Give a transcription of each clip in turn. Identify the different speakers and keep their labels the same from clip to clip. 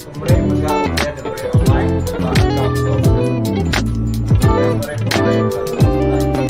Speaker 1: Pemeri mega ulih diberi online ba akaun tu. Ulih meri pemeri ba website.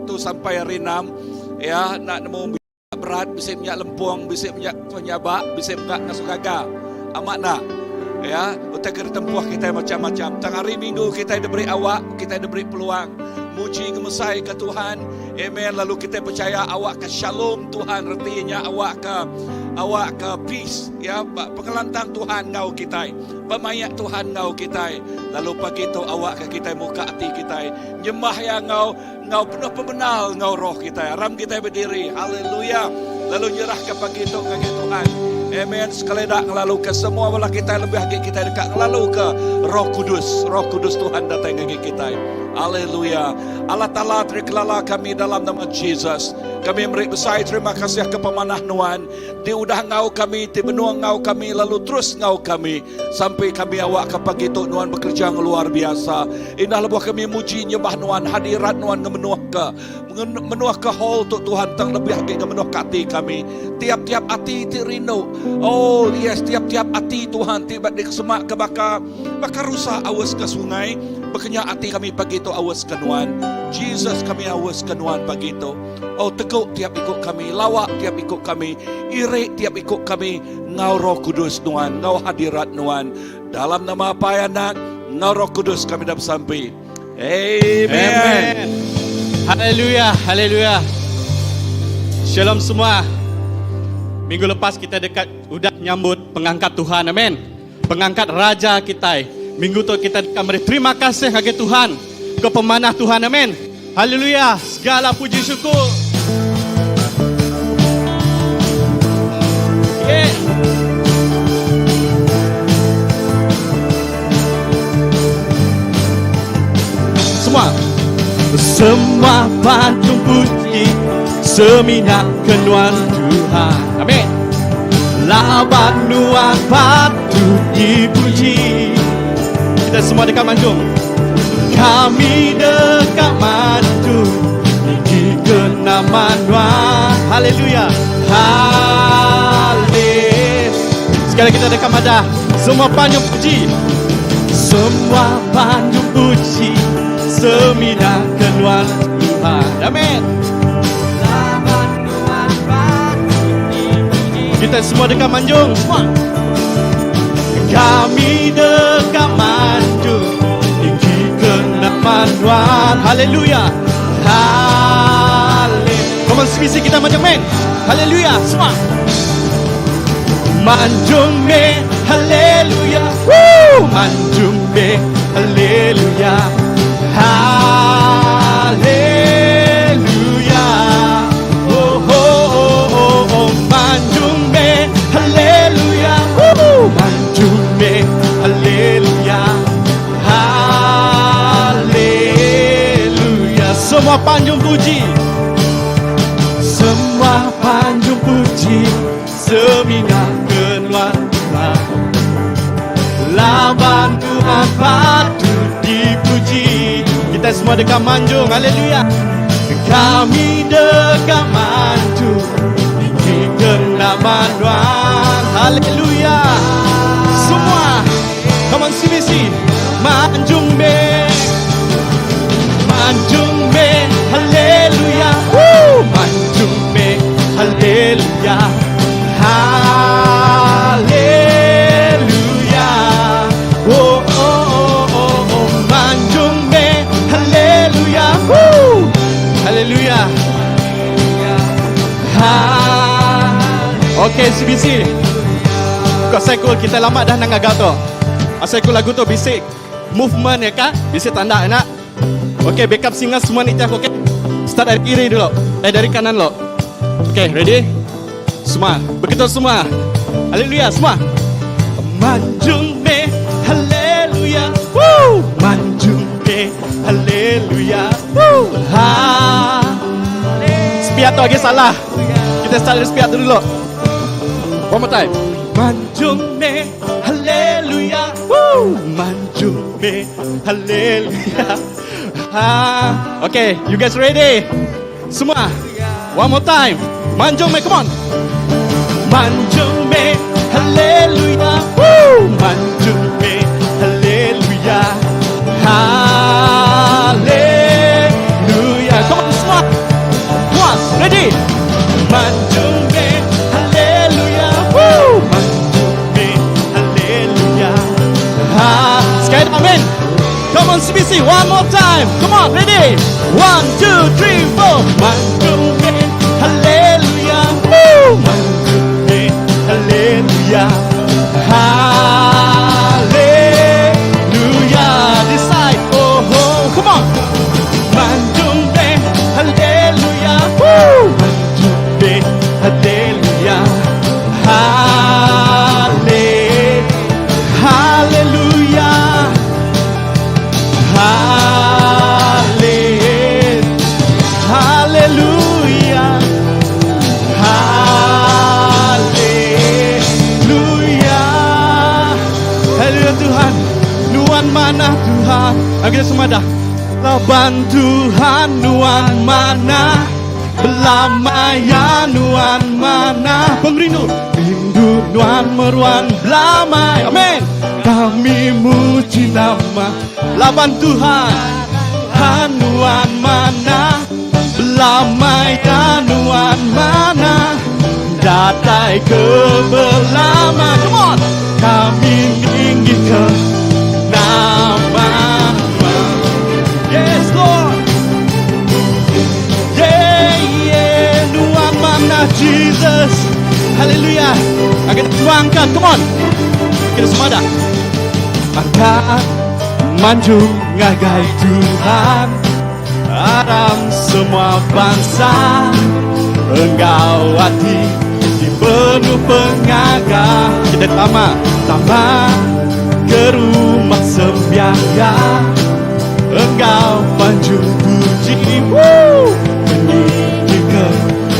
Speaker 2: Tu sampai hari enam ya enda nemu minyak berat bisi minyak lempung bisi minyak penyabak bisi mega ngasuh gaga amat enda ya utai ke ditempuh kitai macam-macam tang hari minggu kitai diberi awak kitai diberi peluang muji ngemesai ke Tuhan amen lalu kitai percaya awak ke shalom Tuhan reti nya awak ke awak ke peace ya pengelantang Tuhan enggau kitai pemaik Tuhan enggau kitai lalu pagi tu awak ke kitai muka ati kitai Nyembah Iya enggau enggau penuh pemenal enggau roh kitai. Aram kitai bediri. Haleluya. Lalu nyerahka pagi tu ngagai Tuhan. Amen. Sekali dak ngelaluka semua bala kitai lebih agi kitai deka ngelaluka Roh Kudus. Roh Kudus Tuhan datai ngagai kitai. Haleluya. Allah Taala terikelala kami dalam nama Jesus. Kami meri besai terima kasih ke pemanah nuan ti udah enggau kami, ti benung enggau kami lalu terus enggau kami sampai kami awak ke pagi tu nuan bekerja ngeluar biasa. Indah lebuh kami muji nyembah Nuan, hadirat Nuan ngemenuhka ngemenuhka hall tu Tuhan tang lebih agi ngemenuhka ati kami. Tiap-tiap ati ti rindu. Oh yes, tiap-tiap ati Tuhan ti dikesemak ke baka baka rusa aus ke sungai, bekenya ati kami pagi tu aus ke Nuan. Jesus kami aus ke Nuan pagi tu. Oh tegu tiap iku kami, lawa tiap iku kami, iri tiap iku kami enggau Roh Kudus Nuan, enggau hadirat Nuan. Dalam nama Apai, Anak, enggau Roh Kudus kami dah besampi. Amen.
Speaker 3: Amen. Haleluya, haleluya. Shalom semua. Minggu lepas kita dekat udah nyambut pengangkat Tuhan. Amen. Pengangkat raja kita. Minggu tu kita dekat meri terima kasih ngagai Tuhan ke pemanah Tuhan. Amen. Haleluya. Segala puji syukur. Yeah. Semua. Semua panjung puji semina kenuan Tuhan. Amin. Laban nuan patut dipuji. Kita semua dekat manjung. Kami dekat manjung tinggi ke nama nuan. Haleluya. Haleluya. Sekali kita dekat madah. Semua panjung puji. Semua panjung puji semina ke nuan Tuhan. Amin. Kita semua dekat manjung. Semua. Kami dekat manjung tinggi ke nama Tuhan. Haleluya. Haleluya. CBC kita manjung men. Haleluya semua. Manjung me haleluya. Woo! Manjung me haleluya. Haleluya. Oh oh oh oh oh manjung me haleluya. Woo! Manjung me haleluya. Haleluya. Semua panjung puji. Semua panjung puji semina keluar Tuhan. Laban Tuhan patut dipuji. Kita semua dekat manjung, haleluya. Kami dekat manjung, tinggi kena manuan, haleluya. Semua, come on CBC, manjung be. Manjung me, haleluya. Woo! Manjung me, haleluya. Haleluya. Oh oh oh oh oh. Manjung me, haleluya. Woo! Haleluya. Ha. Okay, CBC. Kau sekul kita lama dah nak ngagak tu. Asal ku lagu tu bisik movement ya kak, bisik tanda nak. Okay, backup singer semua ni okay. Start dari kiri dulu. Eh dari kanan lo. Okay, ready? Semua, begitu semua. Haleluya semua. Manjung me, haleluya. Woo! Manjung me, haleluya. Woo! Ha. Sepiak tu lagi salah. Kita start dari sepiak tu dulu. One more time. Manjung me, haleluya. Woo! Manjung me, haleluya. Ha. Okay, you guys ready? Semua. One more time. Manjung me, come on. Manjung me, haleluya. Woo! Manjung me, haleluya. Haleluya. Come on semua. One, ready? Manjung me, haleluya. Woo! Manjung me, haleluya. Ha. Sekali amin. Come on CBC, one more time. Come on, ready? One, two, three, four. Manjung me, haleluya. Woo! Manjung me, haleluya. Haleluya. This side, oh, oh, come on. Manjung me, haleluya. Woo! Manjung me, haleluya. Hale, haleluya. Hale, haleluya. Haleluya. Haleluya Tuhan. Nuan mana Tuhan? Ayo kita semua dah. Laban Tuhan nuan mana? Belamaya nuan mana? Pengrindu. Rindu nuan meruan belamai. Amin. Kami muji nama Laban Tuhan. Nuan mana? Belamaya nuan mana? Datai ke belama. Come on. Kami tinggi ke nama. Yes Lord. Yeah, yeah. Nuan mana Jesus. Haleluya. Kita tuangkan. Come on. Kita semua dah. Angkat manjung ngagai Tuhan Aram semua bangsa Engkau hati di penuh pengaga Kita tama Tama ke rumah sembiang Engkau panjung puji Woo! Meninggi ke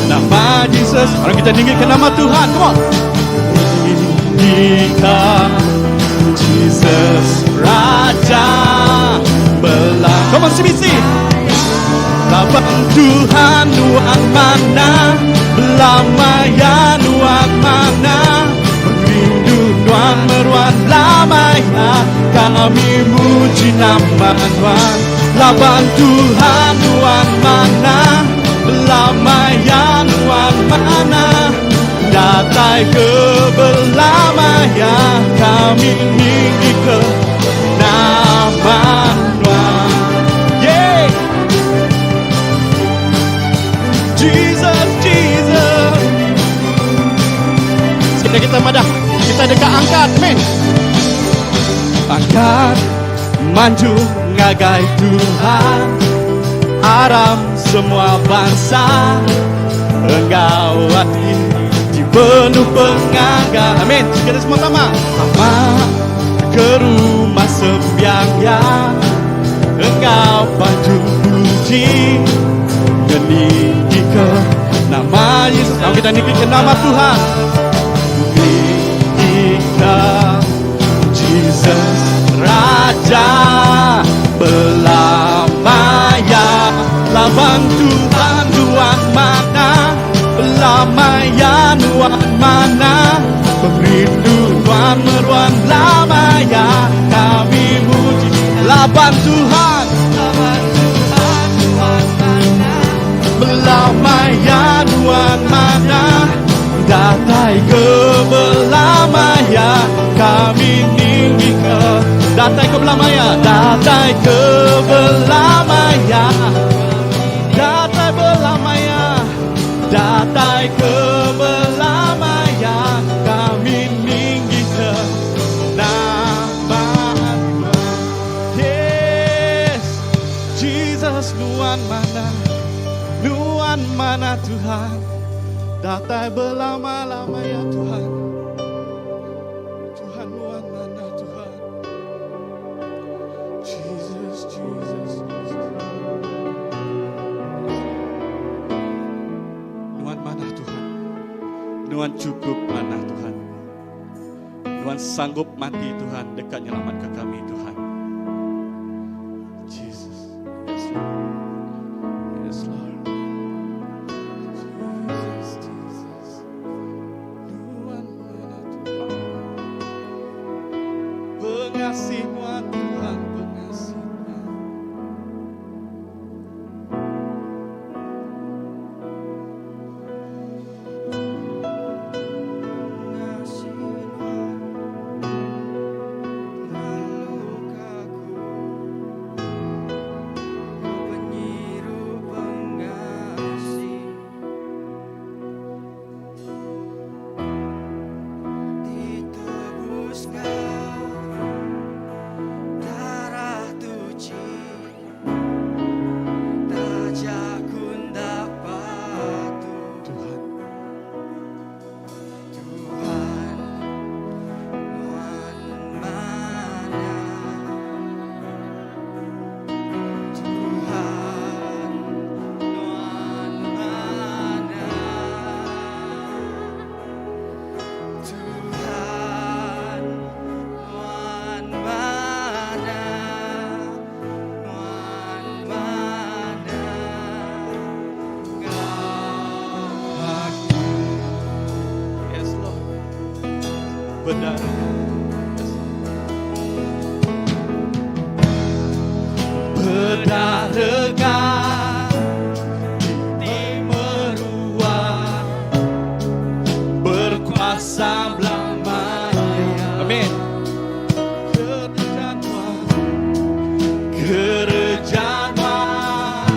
Speaker 3: nama Jesus Orang kita tinggikan nama Tuhan Come on Tinggikan Jesus Raja belah Come on CBC Laban Tuhan nuan mana Belamaya nuan mana Rindu nuan meruan lamaya Kami muji nama Tuhan Laban Tuhan nuan mana Belamaya nuan mana Datai ke belamaya Kami tinggi ke nama Tuhan Yeah Jesus. Manjung ngagai Tuhan Aram semua bansa Enggau ati ti penuh pengaga Amin Kita semua sama Tama ke rumah sembiang ya Enggau panjung puji Ngeninggi ke nama Yesus Aram kita ninggi ke nama Tuhan Ninggi ke Jesus Raja Belamaya Laban Tuhan Nuan manah Belamaya Nuan manah Pengerindu Nuan meruan belamaya Kami muji Laban Tuhan Laban Tuhan Nuan manah Belamaya Nuan manah Datai ke belamaya Kami ninggi ke Datai ke belamaya Datai ke belamaya Datai belamaya Datai ke belamaya Kami ninggi ke Nama Tuhan Yes Jesus Nuan manah Nuan manah Tuhan Datai belama-lama ya Tuhan Tuhan Nuan manah Tuhan Jesus Jesus Jesus Nuan manah Tuhan Nuan cukup manah Tuhan Nuan sanggup mati Tuhan deka nyelamatka kami Tuhan Jesus Yes Lord Yes Lord Jesus Jesus Nuan manah Tuhan Pengasih Nuan Tuhan Pengasih Tuhan
Speaker 1: Pengasih Nuan Lalu kaku Penyiru pengasih Ditebus kau Darah tuci Taja ku enda patut
Speaker 3: Tuhan
Speaker 1: Tuhan Nuan manah Tuhan Nuan manah Tuhan Nuan manah Nuan manah Kau
Speaker 3: Aku Yes Lord Benar Yes Berdarah Ti meruan Berkuasa belamanya Amin Kereja Tuhan Kereja Tuhan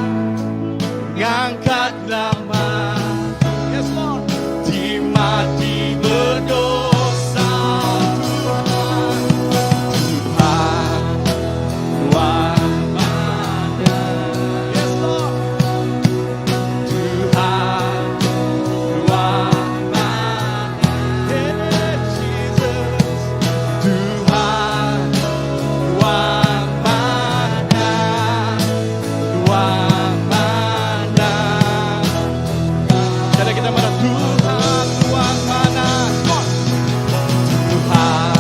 Speaker 3: Ngangkat nama Yes Lord Di mati berdosa Tuhan Tuhan Tuhan manah Yes Lord Tuhan Tuhan manah Yeah, Jesus Tuhan Tuhan manah Tuhan manah Sekali kita marah Tuhan Tuhan manah Come on. Tuhan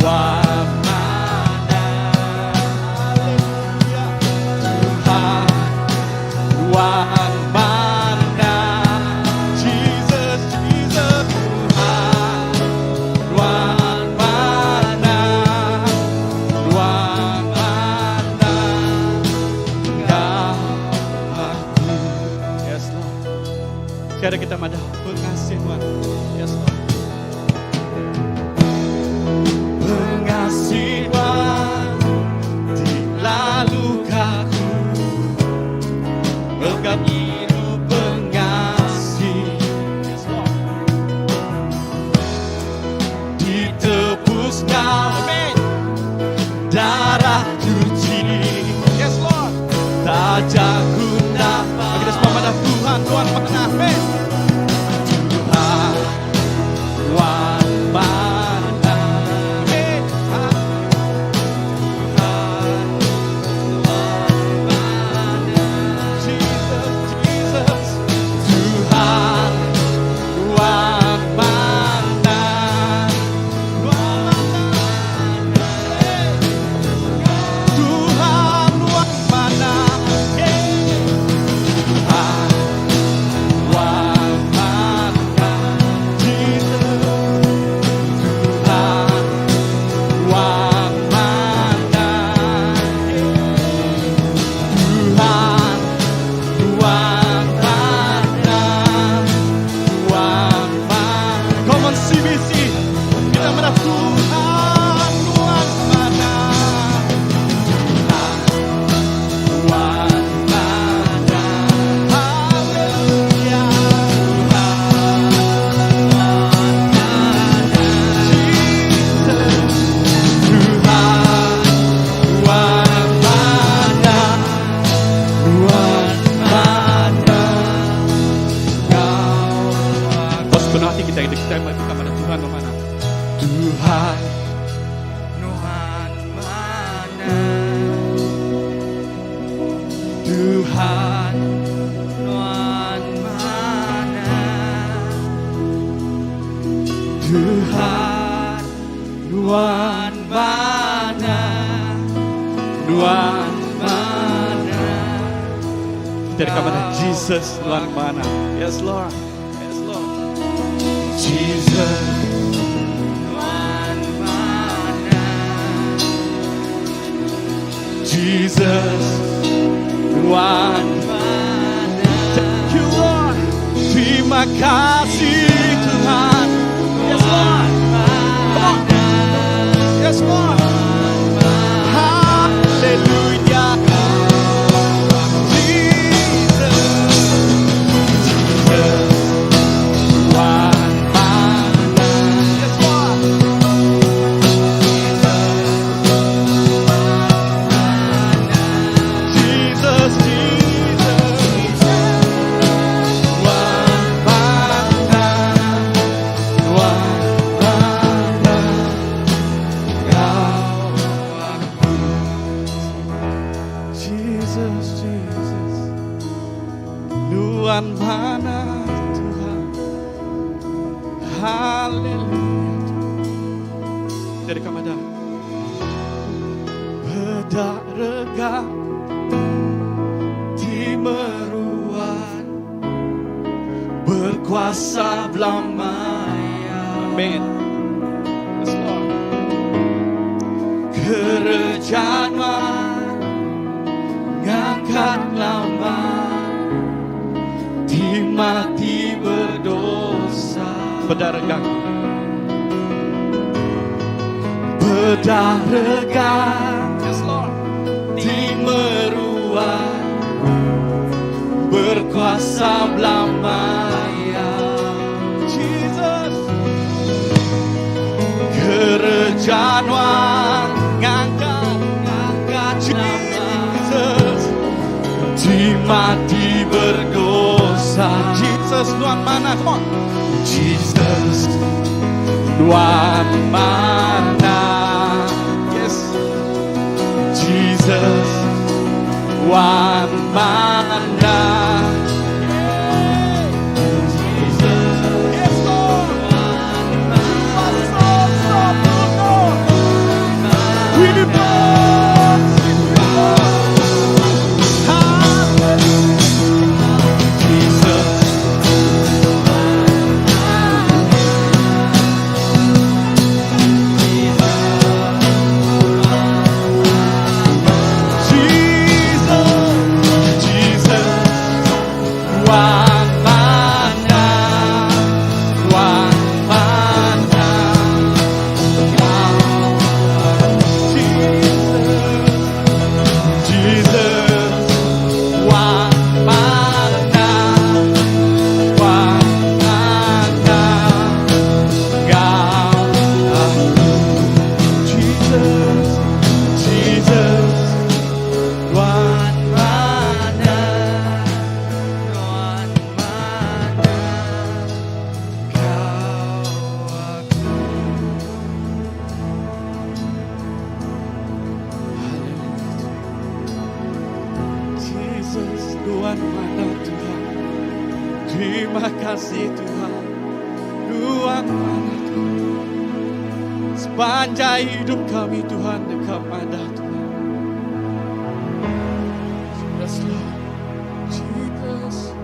Speaker 3: Tuhan manah Haleluya Tuhan Tuhan manah Jesus Jesus Tuhan Tuhan manah Tuhan manah Kau aku Yes Lord Sekarang kita madah pengasih Tuhan Yes Lord Pengasih Tuhan Dilalu kaku Engkau hidup pengasih Yes Lord Ditebus kau Amin. Darah Taja ku enda. Kita semua madah Tuhan nuan manah. Amen. Tuhan nuan manah. Amen. Tuhan nuan manah. Jesus, Jesus. Tuhan nuan manah. Nuan manah. Tuhan nuan manah. Tuhan nuan manah. Jesus. Tuhan nuan manah. Tuhan nuan manah. Nuan manah. Come on CBC. Kita mana Tuhan nuan manah. Tuhan nuan manah. Haleluya. Tuhan nuan manah. Jesus. Tuhan nuan manah. Nuan manah. Kau. Kau sepenuh hati kita kita kita maju kepada Tuhan mana? Tuhan
Speaker 1: Nuan manah.
Speaker 3: Tuhan
Speaker 1: Nuan manah.
Speaker 3: Tuhan Nuan
Speaker 1: Manah.
Speaker 3: Nuan
Speaker 1: Manah.
Speaker 3: Kita dekat mana Jesus Nuan manah.
Speaker 2: Yes Lord. Yes Lord.
Speaker 3: Jesus
Speaker 1: Nuan manah.
Speaker 3: Jesus Nuan
Speaker 1: Manah.
Speaker 3: Thank you Lord. Terima kasih Tuhan.
Speaker 2: Yes Lord. Come on. Yes Lord.
Speaker 3: Hallelujah. Jesus. Jesus. Nuan manah.
Speaker 2: Yes Lord.
Speaker 3: Jesus, Jesus. Nuan manah. Nuan manah. Kau aku. Jesus, Jesus. Nuan manah Tuhan. Haleluya. Dari kamada. Peda regat ti meruan berkuasa belama. Amin.
Speaker 2: Yes Lord.
Speaker 3: Kereja nuan ngangkat nama ti mati berdosa.
Speaker 2: Peda regat.
Speaker 3: Peda regat
Speaker 2: Yes Lord.
Speaker 3: ti meruan berkuasa belama ya.
Speaker 2: Jesus.
Speaker 3: Kereja nuan ngangkat
Speaker 1: Ngangkat nama.
Speaker 3: Jesus ti mati berdosa.
Speaker 2: Jesus Nuan manah. Come on.
Speaker 3: Jesus Nuan manah.
Speaker 2: Yes.
Speaker 3: Jesus Nuan manah. Jesus
Speaker 2: Yes Lord. Stop, stop, stop. We need more. Hallelujah.
Speaker 3: Jesus Jesus. Nuan manah Tuhan. Terima kasih Tuhan. Nuan manah Tuhan. Sepanjai hidup kami Tuhan deka madah Tuhan. Yes Lord. Jesus.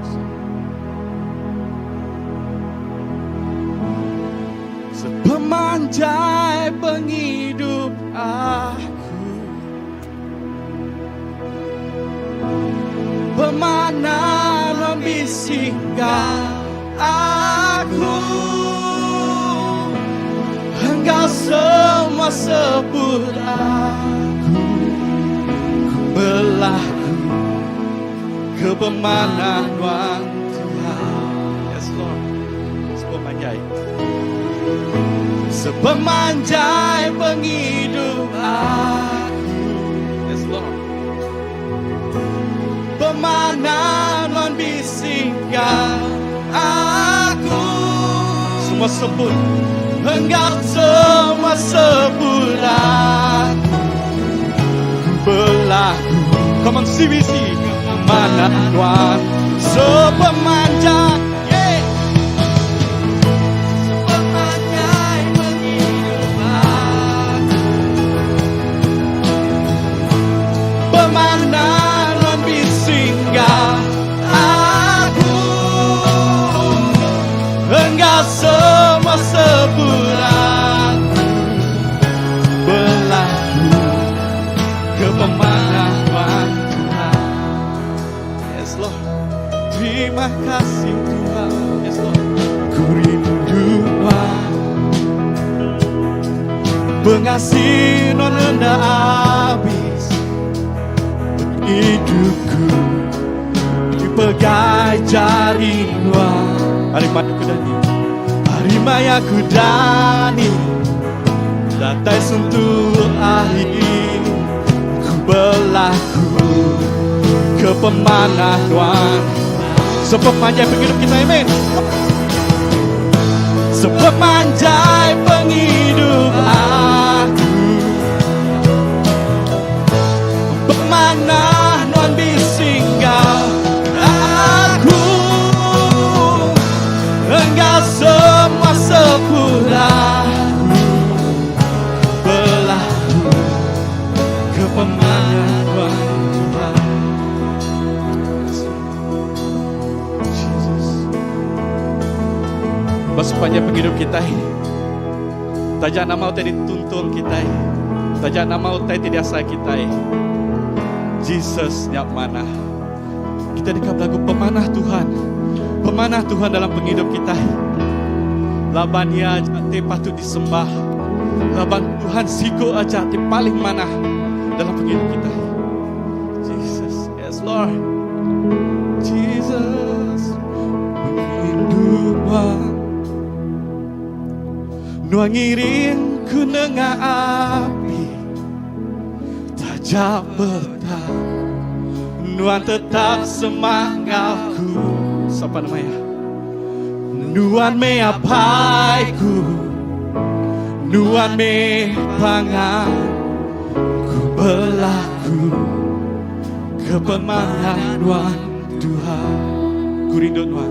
Speaker 3: Sepemanjai pengidup aku. Pemanah nuan bisi enggau aku. Enggau semua sebut aku. Ku belaku ke pemanah nuan Tuhan. Yes Lord. Sepemanjai. Sepemanjai pengidup aku. Yes Lord. Pemanah nuan bisi enggau aku. Semua sebut. Enggau semua sebut aku. Ku belaku. Come on CBC. Pemanah nuan sepemanjai. Yeah. Sepemanjai penghidup aku. Pemanah nuan bisi enggau aku. Enggau semua sebut aku. Belaku ke pemanah nuan Tuhan. Yes Lord. Terima kasih Tuhan. Yes Lord. Ku rindu nuan. Pengasih nuan enda habis. Hidupku dipegai jari nuan. Hari maya ku dani. Hari maya ku dani. Datai sentuh akhir. Ku belaku ke pemanah nuan. Sepemanjai penghidup kita, amin. Sepemanjai penghidup aku. Pemanah nuan bisi enggau aku. Enggau semua seput aku. Belaku ke pemanah nuan Tuhan. Jesus. Sepanjang penghidup kita ini. Taja nama utai dituntung kita. Taja nama utai ti diasai kita. Jesus nya manah. Kita deka belagu pemanah Tuhan. Pemanah Tuhan dalam penghidup kita. Laban ia aja ti patut disembah. Laban Tuhan siku aja ti paling manah dalam penghidup kita. Jesus, yes Lord. Jesus, penghidup Nuan ngiring ku nengah api. Taja petang Nuan tetap semak enggau ku. Sapa nama ya? Nuan meh apai ku. Nuan meh pangan. Ku belaku ke pemanah nuan Tuhan. Ku rindu nuan.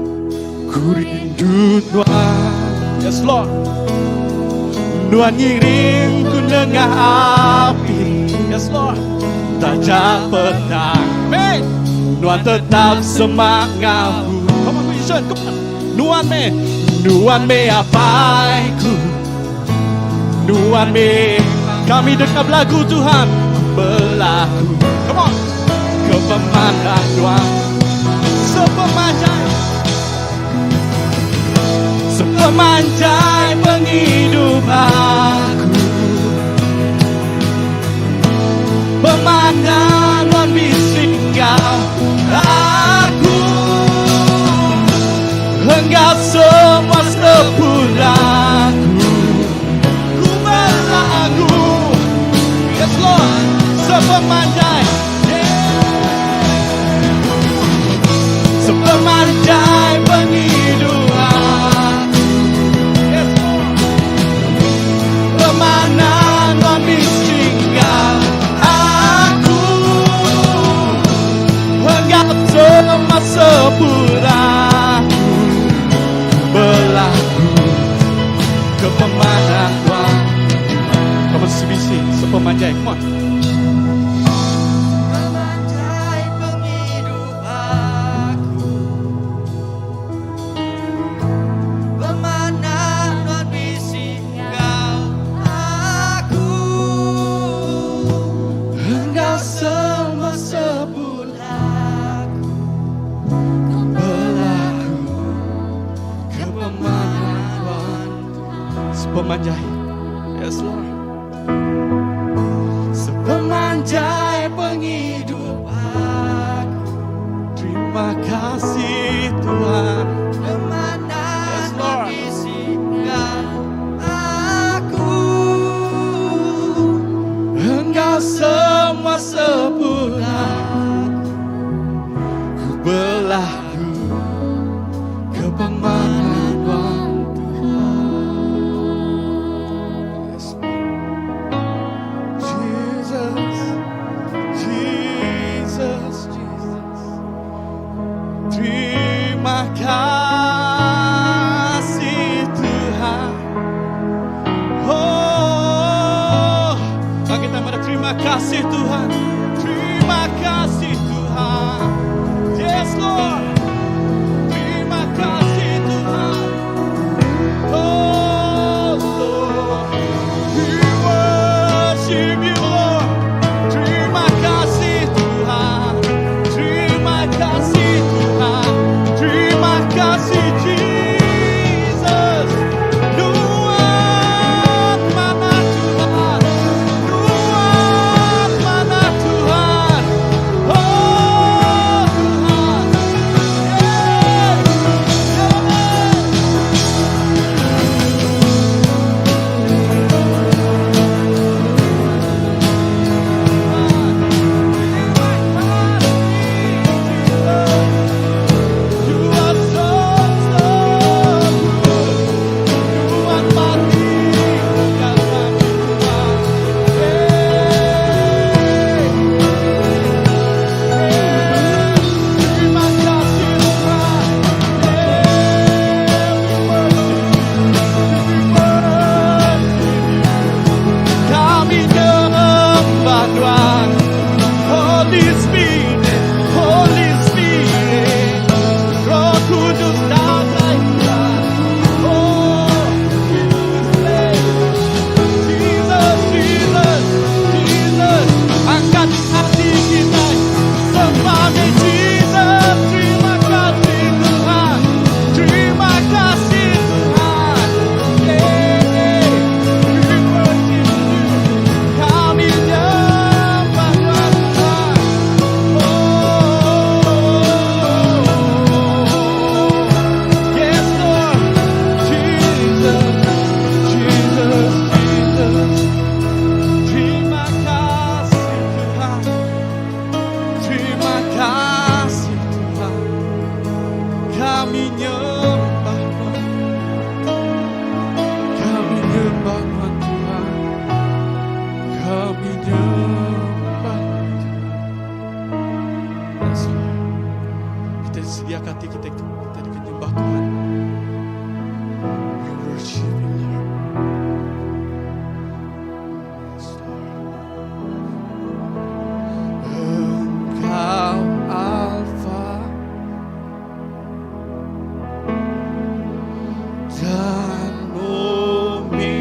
Speaker 3: Ku rindu nuan. Yes Lord. Nuan ngiring ku nengah api. Yes Lord. Taja petang. Amen. Nuan tetap semak enggau ku. Come on musician, come on. Nuan meh. Nuan meh apai ku. Nuan meh. Kami deka belagu Tuhan. Ku belaku. Come on. Ke pemanah nuan. Sepemanjai. Sepemanjai penghidup aku. Pemanah nuan bisi enggau aku. Enggau semua seput aku. Ku belagu. Yes Lord. Sepemanjai. Yeah. Sepemanjai. Yes Lord. Sepemanjai pengidup aku. Terima kasih Tuhan.
Speaker 1: Yes, Lord.
Speaker 3: Aku Engkau semua sempurna. Ku berlagu ke pemanahan Tuhan. Yes, Jesus, Jesus, Jesus. Terima kasih Tuhan. Oh, mari kita pada terima kasih Tuhan. Terima kasih Tuhan. Yes Lord. Terima kasih Tuhan. Oh Lord. We worship you Lord. Terima kasih Tuhan. Terima kasih Tuhan. Terima kasih Jesus. Nuan manah Tuhan. Nuan manah Tuhan. Oh Tuhan. Yeah. Yeah. You are so, so good. Tuhan mati karena Tuhan. Hey, hey, terima kasih Tuhan. Hey, we worship you, we worship you. Kami nyembah Tuhan. Holy Spirit, Holy Spirit, Roh Kudus datang Tuhan. Oh, Jesus, Jesus, Jesus, Jesus, angkat hati kita sebagai Jesus. Terima kasih Tuhan, terima kasih Tuhan. Yeah, we worship you. Kami nyembah Tuhan. Oh, yes Lord, Jesus, Jesus, Jesus. Terima kasih Tuhan. Terima kasih Tuhan. Kami nyembah Tuhan. Kami nyembah Tuhan Tuhan. Kami nyembah Tuhan. Yes, Lord. Kita sediakan hati kita kita akan nyembah Tuhan. We worship you, Lord. Yes, Lord. Engkau Alfa dan Omega.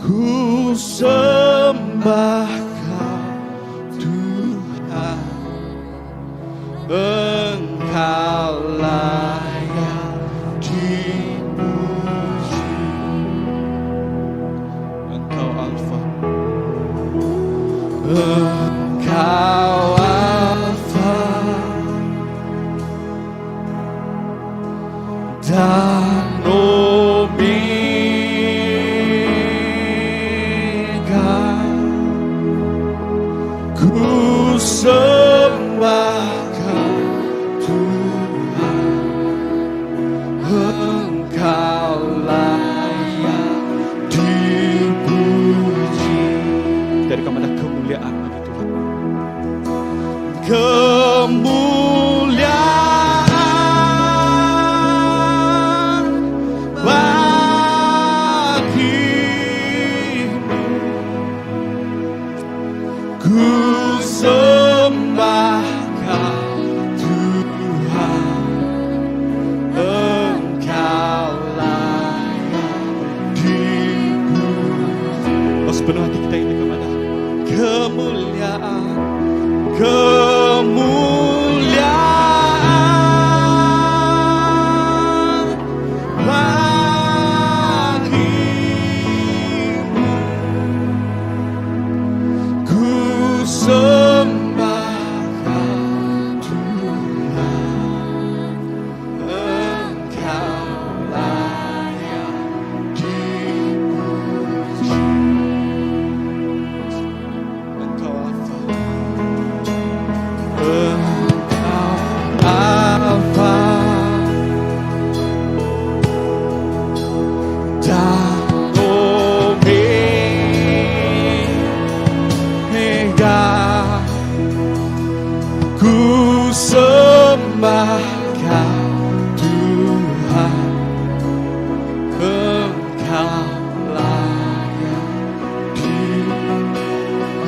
Speaker 3: Ku sembah kau Tuhan. Engkau layak dipuji. Engkau Alfa. Engkau Alfa dan Omega. Ku sembah kau Tuhan. Engkau layak dipuji. Dari kepada kemuliaan bagi Tuhan. Kemuliaan bagimu. Ku sembah kau Tuhan. Engkau layak dipuji. Oh, sepenuh hati kita ini kepada kemuliaan, kemuliaan.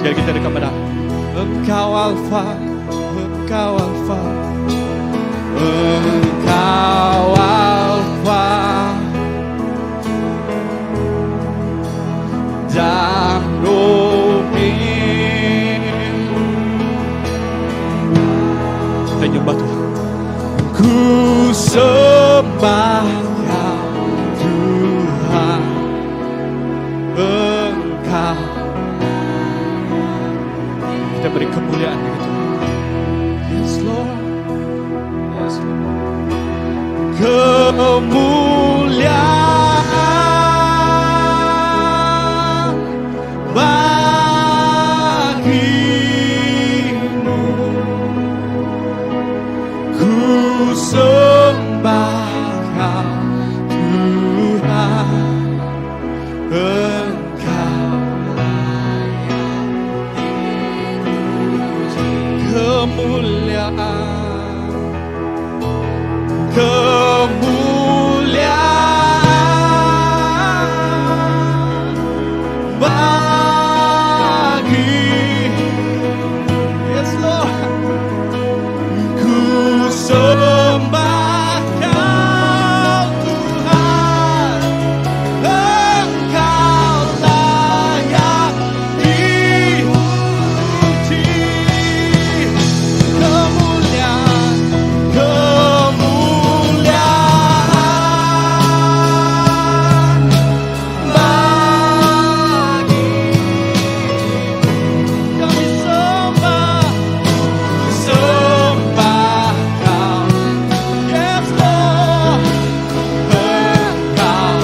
Speaker 3: Sekali kita deka madah, Engkau Alfa, Engkau Alfa, Engkau Alfa dan Omega. Kita nyembah Tuhan. Ku sembah kau Tuhan Engkau. Kita beri kemuliaan bagi Tuhan. Yes Lord. Yes Lord. Kemuliaan bagimu Ku sembah kau Tuhan Engkau layak dipuji Kemuliaan Kemuliaan bagi Yes Lord Ku sembah kau Tuhan Engkau layak dipuji Kemuliaan Kemuliaan bagi kami sembah sembah kau Yes Lord Engkau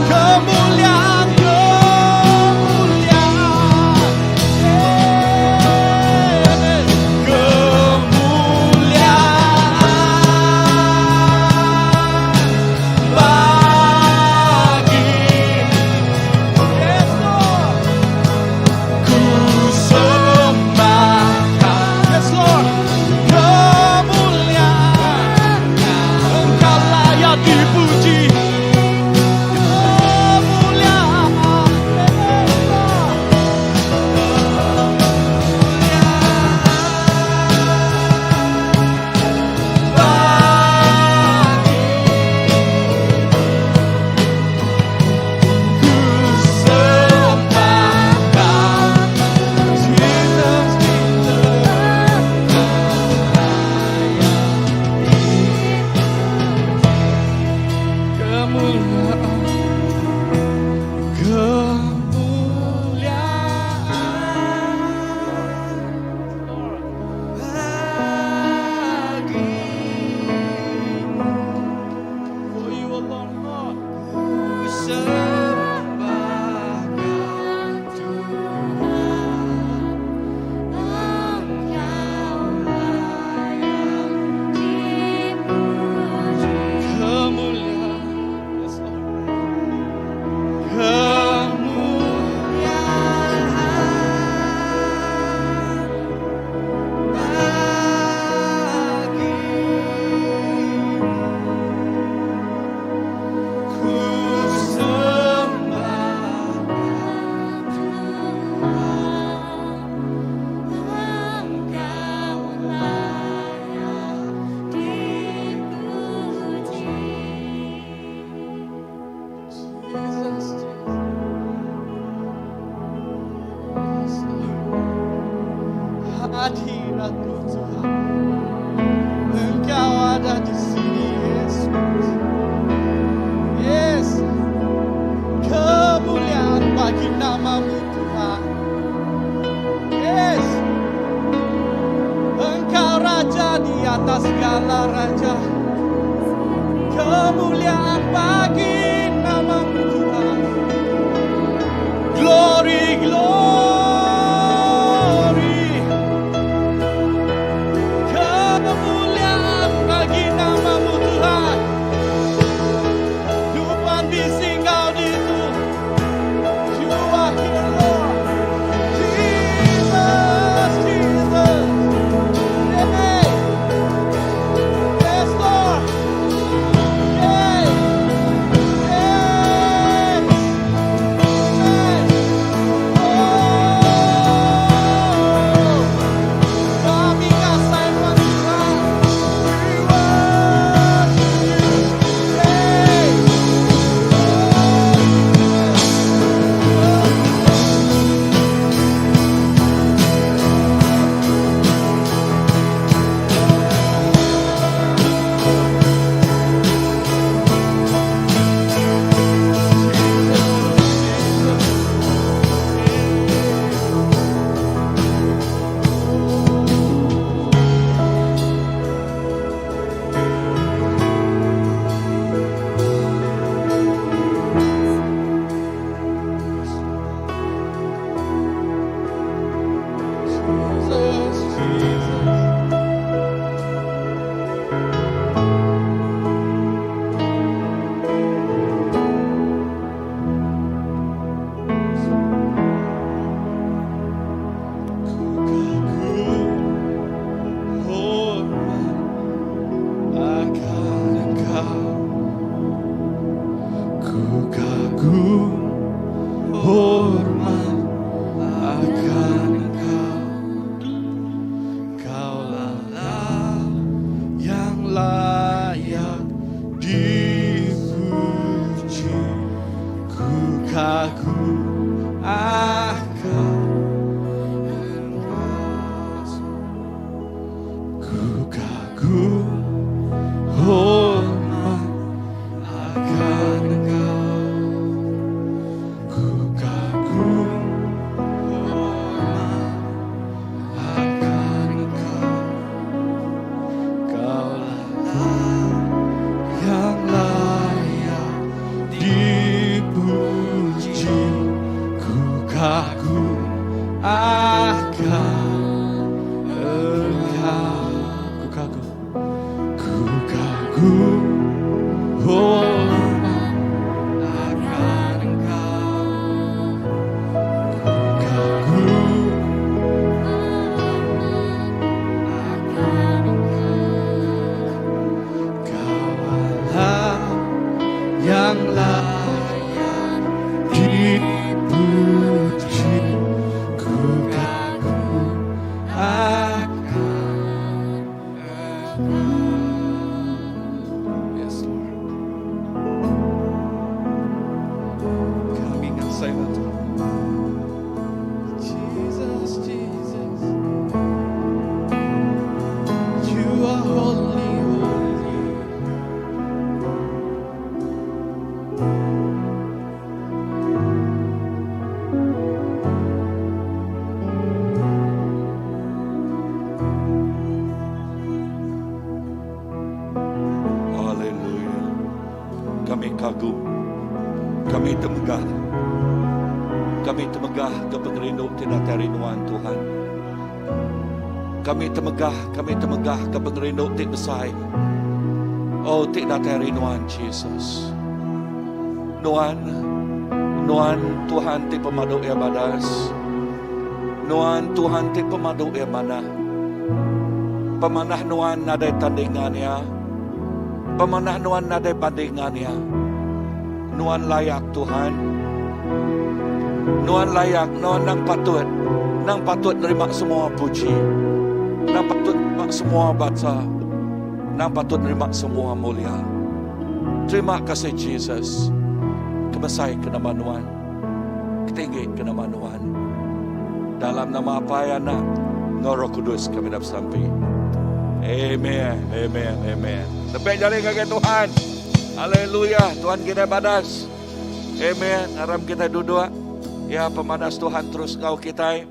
Speaker 3: kemuliaan kemuliaan Eh, kemuliaan bagi Yes Lord Ku sembah kau Yes Lord Kemuliaan Engkau layak dipuji Kemuliaan Bagi Ku sembah kau Jesus, Jesus Kemuliaan Kemuliaan bagimu For you alone, Lord. Ku sembah kau Tuhan
Speaker 4: Engkau layak dipuji.
Speaker 3: Kemuliaan Yes, Lord. Kemuliaan bagimu Ku sembah
Speaker 4: Tuhan, Engkau layak dipuji.
Speaker 3: Jesus, Jesus. Yes, Lord. Hadiratmu Tuhan Engkau ada di sini Yesus Yes Kemuliaan bagi namamu Tuhan Yes Engkau Raja di atas segala raja Kemuliaan bagi namamu Tuhan Glory, glory Kemuliaan bagi namamu Tuhan Tuhan bisi kau ditu You are here Lord Jesus, Jesus Hey Yes Lord Hey kagum akan Engkau. Ku kagum, ku kagum, oh, akan Engkau. Ku kagum
Speaker 4: akan Engkau.
Speaker 3: Kau Allah yang layak dipuji. Ku kagum akan Yes, Lord. Kami ngasai Tuhan. Jesus, Jesus. You are holy, holy.
Speaker 2: Haleluya. Kami kagum. Kami temegah. Kami temegah ke pengerindu tidak rinduan Tuhan. Kami temegah, kami temegah ke pengerindu ti besar. Oh, tidak rinduan Jesus. Nuan, Nuan Tuhan ti pemadu ya badas. Nuan Tuhan ti pemadu ya mana. Pemanah Nuan nadai tandingannya. Pemanah Nuan nadai bandingannya. Nuan layak Tuhan. Nuan layak, Nuan nang patut. Nang patut nerima semua puji. Nang patut nerima semua baca. Nang patut nerima semua mulia. Terima kasih Jesus. Kemesai ke nama Nuan. Ketinggi ke nama Nuan. Dalam nama apa ya anak? Roh Kudus kami dapat sampai. Amen. Amen. Amen. Sampai jari kaki Tuhan. Haleluya. Tuhan kita badas. Amen. Aram kita duduk. Ya pemadas Tuhan terus kau kita.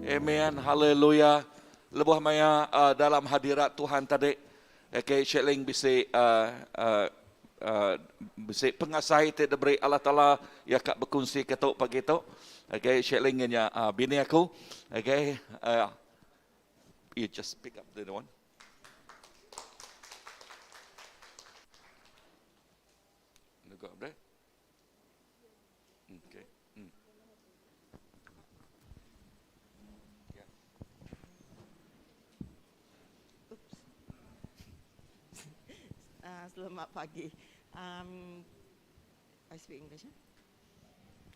Speaker 2: Amen. Haleluya. Lebuh maya dalam hadirat Tuhan tadi. Okay, Shetling bisa bisa pengasai ti diberi Allah Taala ya kak berkongsi ketuk pagi tu. Okay, Shetling nya bini aku. Okay, you just pick up the one. You go up there. Okay. Yeah.
Speaker 5: Oops. Selamat pagi. I speak English. Eh?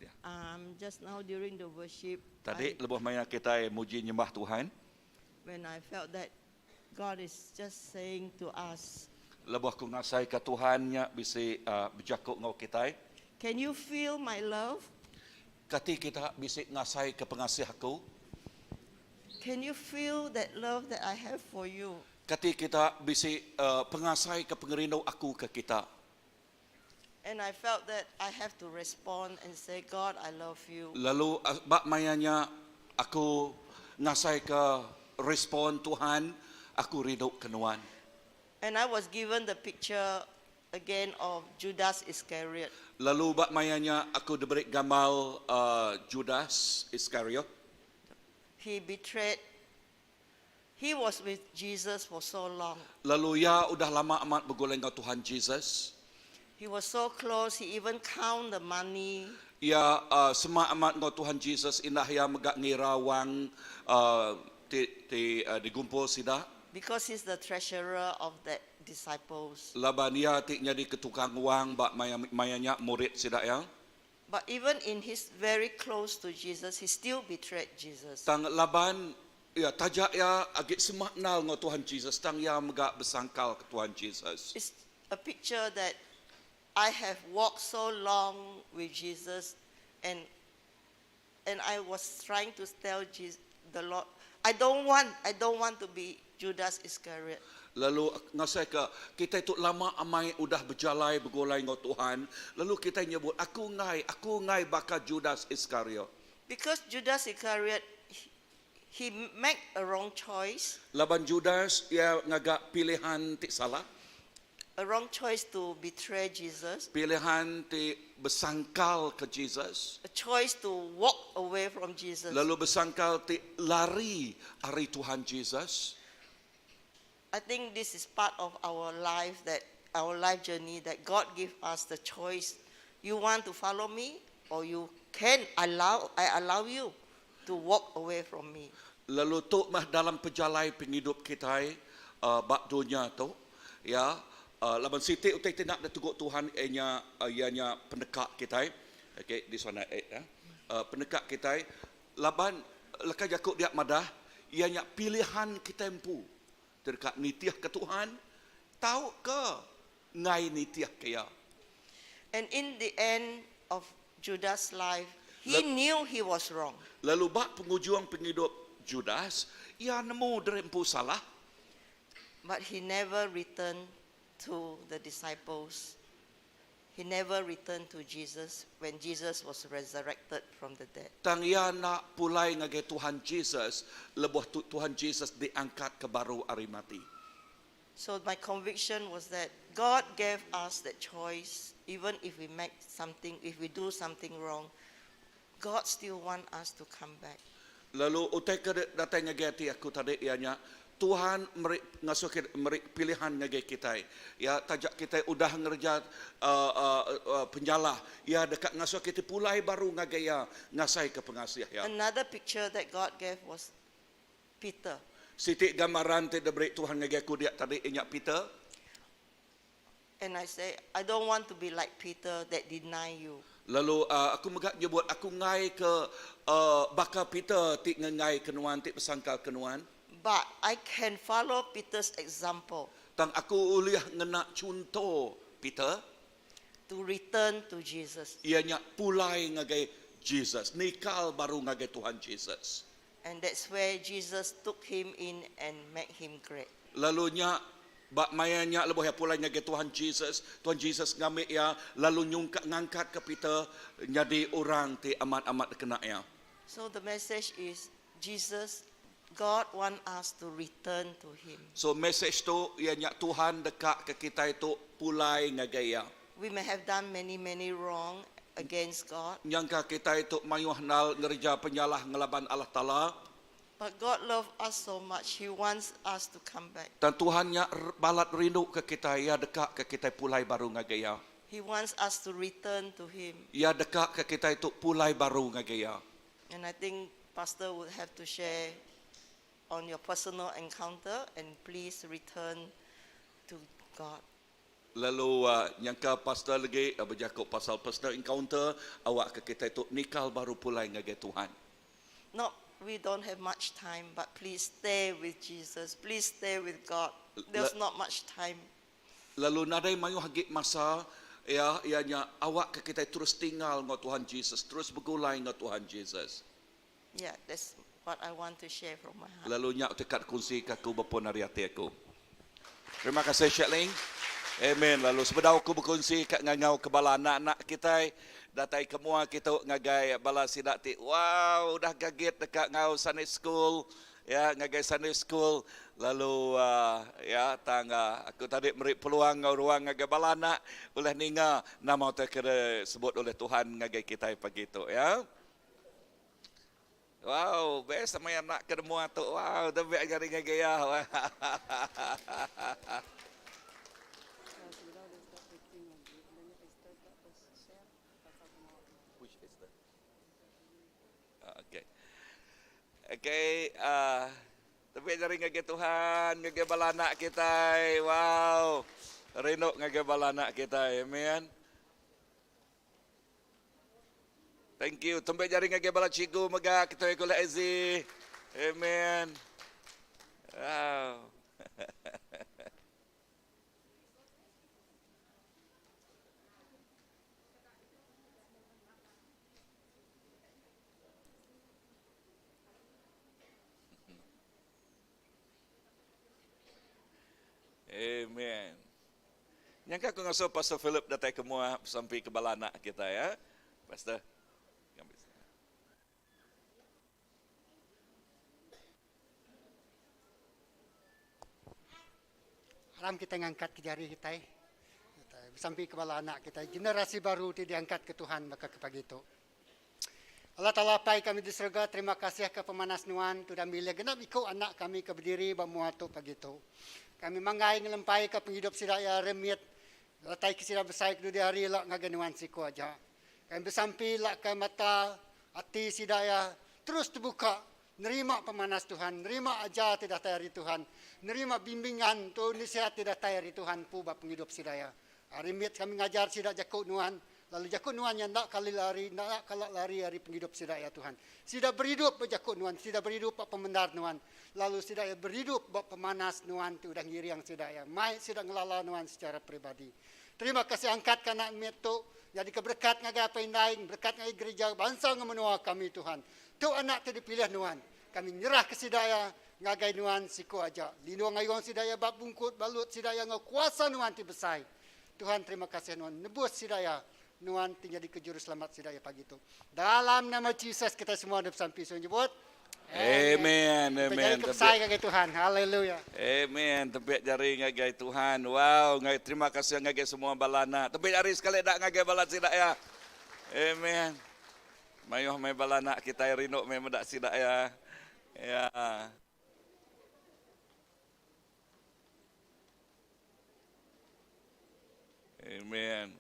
Speaker 2: Yeah.
Speaker 5: Just now during the worship,
Speaker 2: Tadi
Speaker 5: I,
Speaker 2: lebuh maya kita muji nyembah Tuhan.
Speaker 5: when I felt that God is just saying to us,
Speaker 2: Lebuh aku ngasai ke Tuhan nya bisa berjakuk ngau kita.
Speaker 5: "Can you feel my love?
Speaker 2: Kati kita bisa ngasai ke pengasih aku.
Speaker 5: Can you feel that love that I have for you?"
Speaker 2: Kati kita bisa pengasai ke pengerindu aku ke kita.
Speaker 5: And I felt that I have to respond and say, "God, I love you."
Speaker 2: Lalu bak mayanya aku ngasai ke respon Tuhan, aku rindu ke Nuan.
Speaker 5: And I was given the picture again of Judas Iscariot.
Speaker 2: Lalu bak mayanya aku diberi gambar Judas Iscariot.
Speaker 5: He betrayed, he was with Jesus for so long.
Speaker 2: Lalu ya udah lama amat bergulai dengan Tuhan Jesus.
Speaker 5: He was so close, he even count the money.
Speaker 2: Ya semak amat dengan Tuhan Jesus indah ya megak ngira wang ti, ti digumpul sida.
Speaker 5: Because he's the treasurer of the disciples.
Speaker 2: Laban ya ti nyadi ketukang wang bak maya mayanya murid sida ya.
Speaker 5: But even in his very close to Jesus, he still betrayed Jesus.
Speaker 2: Tang laban ya tajak ya agak semak nal dengan Tuhan Jesus tang ya megak bersangkal ke Tuhan Jesus.
Speaker 5: It's a picture that I have walked so long with Jesus and I was trying to tell Jesus, the Lord, I don't want to be Judas Iscariot.
Speaker 2: Lalu ngasai ke kita itu lama amai udah berjalai bergolai dengan Tuhan. Lalu kita nyebut aku ngai bakal Judas Iscariot.
Speaker 5: Because Judas Iscariot, he made a wrong choice.
Speaker 2: Laban Judas ia ngagak pilihan tik salah.
Speaker 5: A wrong choice to betray Jesus.
Speaker 2: Pilihan ti besangkal ke Jesus.
Speaker 5: A choice to walk away from Jesus.
Speaker 2: Lalu besangkal ti lari ari Tuhan Jesus.
Speaker 5: I think this is part of our life that our life journey that God give us the choice you want to follow me or you can allow I allow you to walk away from me.
Speaker 2: Lalu tu mah dalam pejalai pengidup kitai ba dunya tu ya laban siti utai ti enda ditugu Tuhan iya nya iya nya peneka kitai okay this one I add ya peneka kitai laban leka jaku dia madah iya nya pilihan kitai empu ti deka nitihka Tuhan tauka enggai nitihka iya.
Speaker 5: And in the end of Judas life, he knew he was wrong.
Speaker 2: Lalu ba pengujung pengidup Judas, iya nemu diri empu salah.
Speaker 5: But he never returned to the disciples. He never returned to Jesus when Jesus was resurrected from the dead.
Speaker 2: Tang iya enda pulai ngagai Tuhan Jesus lebuh Tuhan Jesus diangkatka baru ari mati.
Speaker 5: So my conviction was that God gave us that choice even if we make something, if we do something wrong, God still want us to come back.
Speaker 2: Lalu utai ke datai ngagai ati aku tadi iya nya, Tuhan meri ngasuh kita meri pilihan ngagai kitai. Ya taja kitai udah ngereja penyalah, iya deka ngasuh kitai pulai baru ngagai iya ngasaika pengasih iya.
Speaker 5: Another picture that God gave was Peter.
Speaker 2: Siti gambaran ti diberi Tuhan ngagai aku dia tadi iya nya Peter.
Speaker 5: And I say, I don't want to be like Peter that deny you.
Speaker 2: Lalu aku mega nyebut aku enggai ke baka Peter ti ngenggai ke nuan ti besangkal ke nuan.
Speaker 5: But I can follow Peter's example.
Speaker 2: Tang aku ulih ngena chunto Peter.
Speaker 5: To return to Jesus.
Speaker 2: Iya nya pulai ngagai Jesus, nikal baru ngagai Tuhan Jesus.
Speaker 5: And that's where Jesus took him in and made him great.
Speaker 2: Lalu nya, ba maya nya lebuh iya pulai ngagai Tuhan Jesus, Tuhan Jesus ngambi iya lalu nyungkak ngangkatka Peter nyadi orang ti amat-amat dikena iya.
Speaker 5: So the message is Jesus, God want us to return to him.
Speaker 2: So message tu iya nya Tuhan deka ke kitai tu pulai ngagai iya.
Speaker 5: We may have done many many wrong against God.
Speaker 2: Nyangka kitai tu mayuh endal ngereja penyalah ngelaban Allah Taala.
Speaker 5: But God love us so much, He wants us to come back.
Speaker 2: Tang Tuhan nya balat rindu ke kitai, Iya deka ke kitai pulai baru ngagai Iya.
Speaker 5: He wants us to return to Him.
Speaker 2: Iya deka ke kitai tu pulai baru ngagai Iya.
Speaker 5: And I think pastor would have to share on your personal encounter and please return to God.
Speaker 2: Lalu nyangka pastor legi bejaku pasal personal encounter awakka kitai tu nikal baru pulai ngagai Tuhan.
Speaker 5: Not we don't have much time but please stay with Jesus, please stay with God. There's not much time.
Speaker 2: Lalu nadai mayuh agi masa iya iya nya awakka kitai terus tinggal enggau Tuhan Jesus, terus begulai enggau Tuhan Jesus.
Speaker 5: Yeah, that's what I want to share from my heart.
Speaker 2: Lalu nya utai ka dikunsika aku bepun ari ati aku. Terima kasih Shetling. Amen. Lalu sebedau aku bekunsi ka ngangau ke bala anak-anak kitai datai ke mua kitu ngagai bala sida ti wow udah gagit deka enggau Sunday School ya ngagai Sunday School lalu uh, ya tang uh, aku tadi meri peluang enggau ruang ngagai bala anak ulih ninga nama utai ke disebut oleh Tuhan ngagai kitai pagi tu ya. Wow, best amai anak ke nemu tu. Wow, tebik jari ngagai iya. Okay. Okay, uh, tebik jari ngagai Tuhan, ngagai bala anak kitai. Wow. Rindu ngagai bala anak kitai. Amen. Thank you. Tembik jari ngagai bala cikgu mega ketuai Kuala Aziz. Amen. Wow. Amen. Nyangka aku ngasuh Pastor Philip datai ke mua besampi ke bala anak kita ya. Pastor.
Speaker 6: Aram kitai ngangkat ke jari kitai. Besampi ke bala anak kitai generasi baru ti diangkat ke Tuhan baka ke pagi tu. Allah Taala Apai kami di serega terima kasih ke pemanas nuan ti udah milih genap iku anak kami ke bediri ba mua tu pagi tu. Kami manggai ngelempai ke pengidup sida iya remit datai ke sida besai ke dudi hari ila ngagai nuan siku aja. Kami besampi ila ke mata ati sida iya terus tebuka nerima pemanas Tuhan, nerima ajar ti datai ari Tuhan, nerima bimbingan tu nasihat ti datai ari Tuhan empu ba pengidup sida iya. Ari mit kami ngajar sida jaku nuan, lalu jaku nuan nya enda kali lari, enda kala lari ari pengidup sida iya Tuhan. Sida beridup ba jaku nuan, sida beridup ba pemendar nuan, lalu sida iya beridup ba pemanas nuan ti udah ngiring sida iya, mai sida ngelala nuan secara peribadi. Terima kasih angkat ka anak mit tu nyadika berekat ngagai apai indai, berekat ngagai gerija bansa enggau menua kami Tuhan. Tu anak ti dipilih nuan. Kami nyerahka sida iya ngagai nuan siku aja. Lindung ayung sida iya ba bungkut balut sida iya enggau kuasa nuan ti besai. Tuhan terima kasih nuan nebus sida iya nuan ti nyadika juruselamat sida iya pagi tu. Dalam nama Jesus kitai semua enda besampi suah nyebut
Speaker 2: Amen.
Speaker 6: Kita
Speaker 2: Amen.
Speaker 6: jari ke besai ngagai Tuhan. Haleluya.
Speaker 2: Amen. Tempik jari ngagai Tuhan. Wow, ngagai terima kasih ngagai semua bala anak. Tempik jari sekali dak ngagai bala sida ya. Amen. Mayuh meh bala anak kitai rindu meh meda sida iya. Ya. Amen.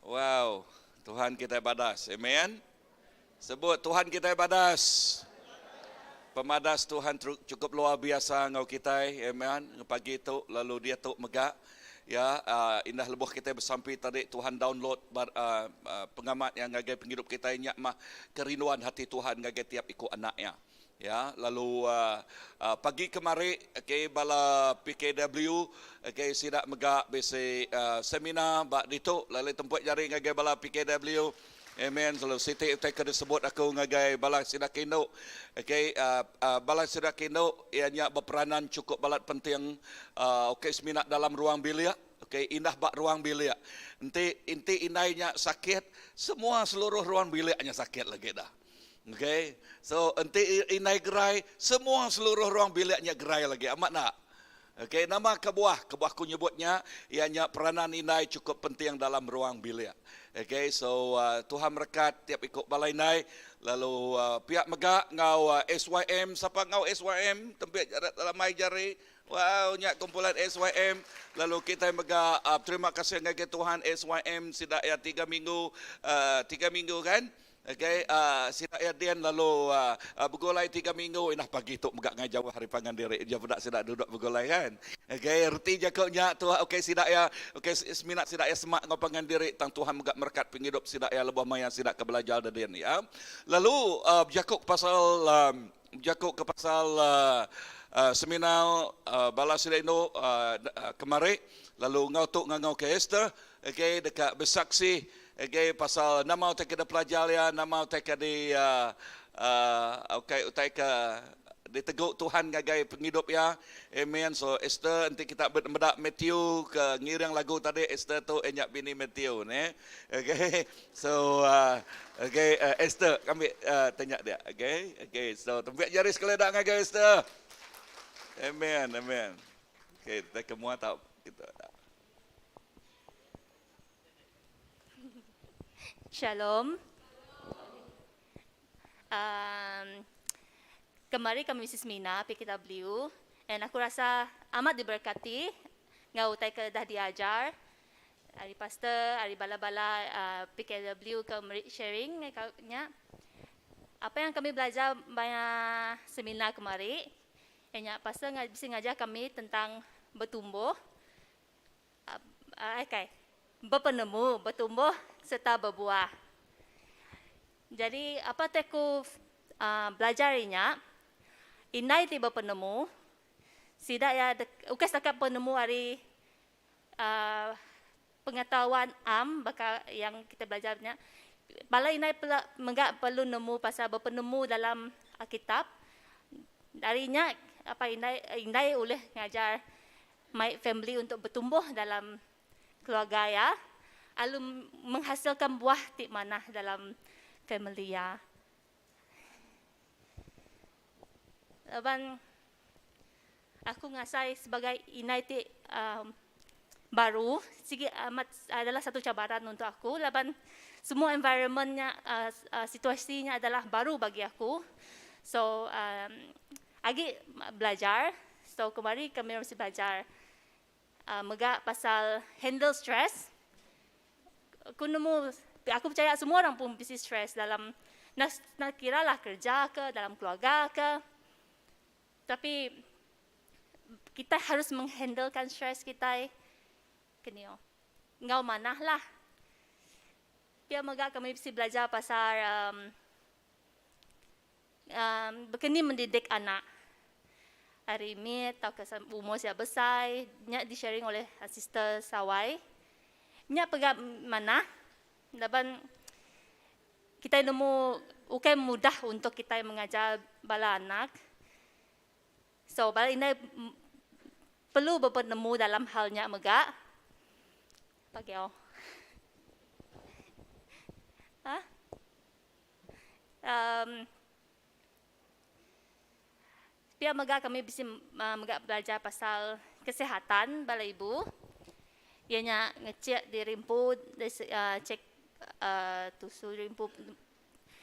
Speaker 2: Wow, Tuhan kitai badas. Amen. Sebut Tuhan kitai badas. Pemadas Tuhan cukup luar biasa enggau kitai. Amen. Pagi tu lalu diatu mega ya indah lebuh kitai besampi tadi Tuhan download pengamat iya ngagai pengidup kitai nya mah kerinduan hati Tuhan ngagai tiap iku anak iya. Ya lalu pagi kemari okay bala PKW okay sida mega bisi seminar ba ditu lalu temput jari ngagai bala PKW. Amen. Lalu siti utai ke disebut aku ngagai bala sida ke indu. Okay, bala sida ke indu iya nya beperanan chukup balat penting okay semina dalam ruang bilik, okay indah ba ruang bilik. Enti enti indai nya sakit, semua seluruh ruang bilik nya sakit lagi dah. Okay, so enti indai gerai, semua seluruh ruang bilik nya gerai lagi. Amat enda? Okey, nama kebuah? Kebuah aku nyebut nya, iya nya peranan indai chukup penting dalam ruang bilik. Okey, so Tuhan merekat tiap iku bala indai lalu pia mega enggau SYM, sapa enggau SYM tempik dalam ai jari. Wow, nya kumpulan SYM. Lalu kitai mega terima kasih ngagai Tuhan SYM sida iya tiga minggu, tiga minggu kan. Okey, sida iya din lalu begulai tiga minggu indah pagi tu mega ngai jauh ari pangan diri je peda sida duduk begulai kan. Okey, reti jaku nya tu okey sida iya okey semina sida iya semak enggau pangan diri tang Tuhan mega merekat pengidup sida iya lebuh maya sida ke belajar da din iya. Lalu bejaku pasal bejaku ke pasal seminar bala sida indu kemari lalu enggau tu ngangau ke Esther okey deka besaksi Agi pasal nama utai ke dipelajar iya, nama utai ke di ukai utai ke ditegu Tuhan ngagai pengidup iya. Amen. So Esther enti kita meda Matthew ke ngiring lagu tadi Esther tu iya nya bini Matthew neh. Okay. So okay Esther ambi tanya dia. Okay. Okay. So tempik jari sekali dak ngagai Esther. Amen. Amen. Okay, kita ke mua tau kita.
Speaker 4: Shalom. Um, kemari kami bisi seminar PKW and aku rasa amat diberkati enggau utai ke dah diajar ari pastor, ari bala-bala uh, PKW ke meri sharing nya. Apa yang kami belajar maya seminar kemari, iya nya pastor bisi ngajar kami tentang betumbuh Kai bepenemu, betumbuh sereta bebuah. Jadi apa ti aku belajar ari nya, indai ti bepenemu, sida iya ukai setakat penemu ari pengetahuan am baka yang kita belajar nya, bala indai pula mega perlu nemu pasal bepenemu dalam Alkitab. Ari nya apai indai indai ulih ngajar mai family untuk betumbuh dalam keluarga iya lalu menghasilkan buah ti manah dalam family iya. Laban. Aku ngasai sebagai indai ti um baru sigi amat adalah satu cabaran untuk aku laban semua environment nya uh, situasi nya adalah baru bagi aku. So um, agi belajar. So kemari kami mesti belajar uh, mega pasal handle stress. Aku nemu aku percaya semua orang pun mesti stress dalam nak, nak kira lah kerja ke dalam keluarga ke. Tapi kita harus menghandlekan stress kita kenio. Ngau manah lah. Pia mega kami mesti belajar pasal um, bekeni mendidik anak. Hari ini atau ke umur siap besar, nya di sharing oleh sister Sawai. Nya pegak mana? Laban kita nemu bukan mudah untuk kita mengajar bala anak. So bala ini perlu berpenemu dalam halnya mega. Pagi oh. Ha? Pihak mega kami bisa mega belajar pasal kesihatan bala ibu. Ianya ngecek diri empu, cek tusu diri empu.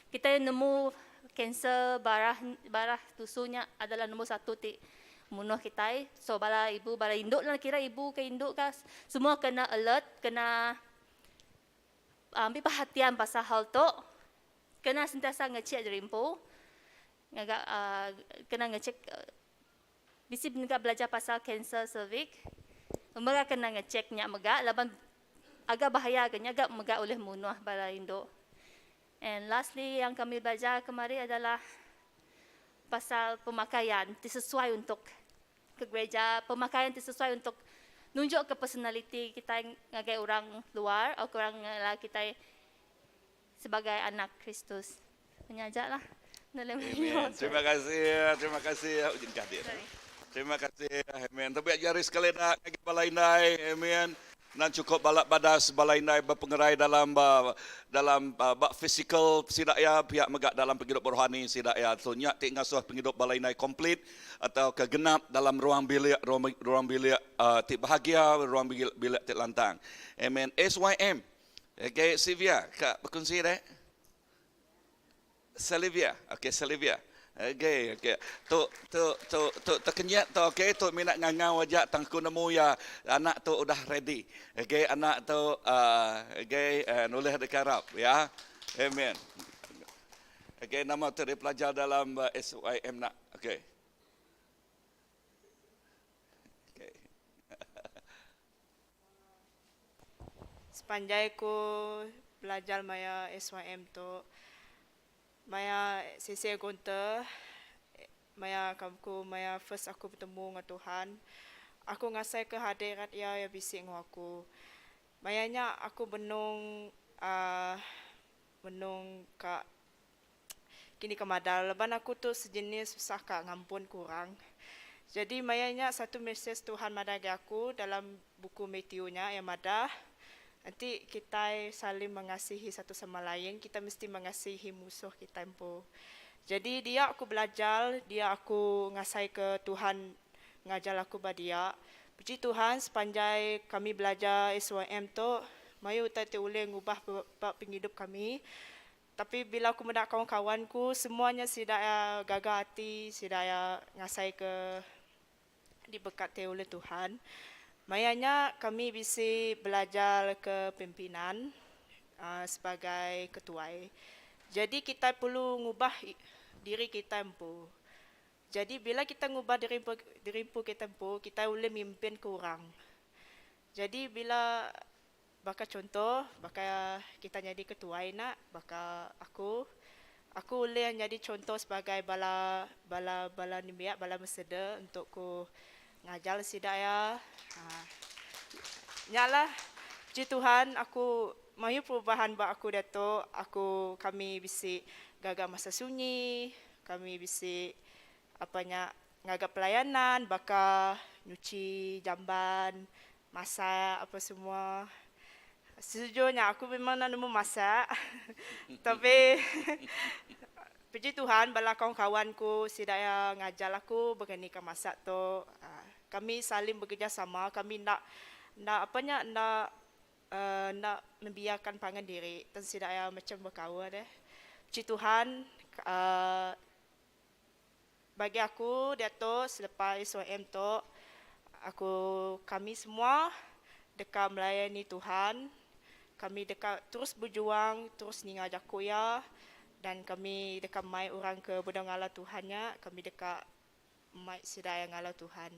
Speaker 4: Kita nemu kanser barah barah tusunya adalah nombor satu ti munuh kita. So bala ibu, bala induk lah kira ibu ke induk ke semua kena alert, kena ambil perhatian pasal hal tu. Kena sentiasa ngecek diri empu. Ngagak kena ngecek bisi juga belajar pasal kanser cervix. Mereka kena ngecek nya mega laban agak bahaya ke agak mega oleh munuh bala induk. And lastly yang kami belajar kemarin adalah pasal pemakaian sesuai untuk ke gereja, pemakaian sesuai untuk nunjuk ke personality kita ngagai orang luar atau orang lah kita sebagai anak Kristus. Menyajak lah.
Speaker 2: Amen. Terima kasih, terima kasih. Ujin kadir. Terima kasih. Amen. Tapi jari sekali nak ngagai bala indai. Amen. Nan cukup balak badas bala indai berpengerai dalam dalam bak physical sidak ya pihak megak dalam penghidup rohani sidak ya. So nyak ti ngasuh penghidup bala indai komplit atau kegenap dalam ruang bilik ruang, ruang bilik ti bahagia ruang bilik, bilik ti lantang. Amen. SYM. Okay, Sylvia, kak berkongsi deh. Salivia. Okay, Salivia. Okay, okay. Tu tu tu tu terkenyat tu okay, tu minat ngangau aja tangku nemu ya anak tu udah ready. Okay, anak tu okay, nulis dekat ya. Amen. Okay, nama tu dia pelajar dalam SYM nak. Okay. Okay.
Speaker 7: Sepanjang aku belajar maya SYM tu maya sesi gonta maya kamu maya first aku bertemu dengan Tuhan aku ngasai kehadirat ia ya bisik dengan aku mayanya aku benung benung ka kini kemadal leban aku tu sejenis susah ka ngampun kurang jadi mayanya satu mesej Tuhan madagi aku dalam buku Matthew nya yang madah nanti kita saling mengasihi satu sama lain, kita mesti mengasihi musuh kita empu. Jadi dia aku belajar, dia aku ngasai ke Tuhan ngajar aku ba dia. Puji Tuhan sepanjang kami belajar SYM tu, mayu utai ti ulih ngubah bab penghidup kami. Tapi bila aku mendak kawan-kawanku, semuanya sida ya gaga hati, sida ya ngasai ke diberkati oleh Tuhan. Mayanya kami bisa belajar ke pimpinan sebagai ketua. Jadi kita perlu ngubah diri kita empu. Jadi bila kita ngubah diri empu, diri empu kita empu, kita boleh mimpin ke orang. Jadi bila baka contoh, baka kita jadi ketua nak, baka aku, aku boleh jadi contoh sebagai bala bala bala nimbiak, bala meseda untuk ku ngajar sida ya. Ha. Nyalah, puji Tuhan aku mayu perubahan ba aku dato, aku kami bisi gaga masa sunyi, kami bisi apanya ngaga pelayanan, baka nyuci jamban, masak apa semua. Sejujurnya aku memang nak nemu masak. Tapi puji Tuhan bala kawan-kawanku sida ya ngajar aku berani ke masak tu. Kami saling bekerjasama, kami enda enda apa nya enda enda membiarkan pangan diri tang sida iya macam bekaul deh. Puji Tuhan uhh bagi aku diatu selepas SOM tu aku kami semua deka melayani Tuhan. Kami deka terus berjuang terus ninga jaku iya dan kami deka mai orang ke bedau ngalau Tuhan nya kami deka mai sida iya ngalau Tuhan.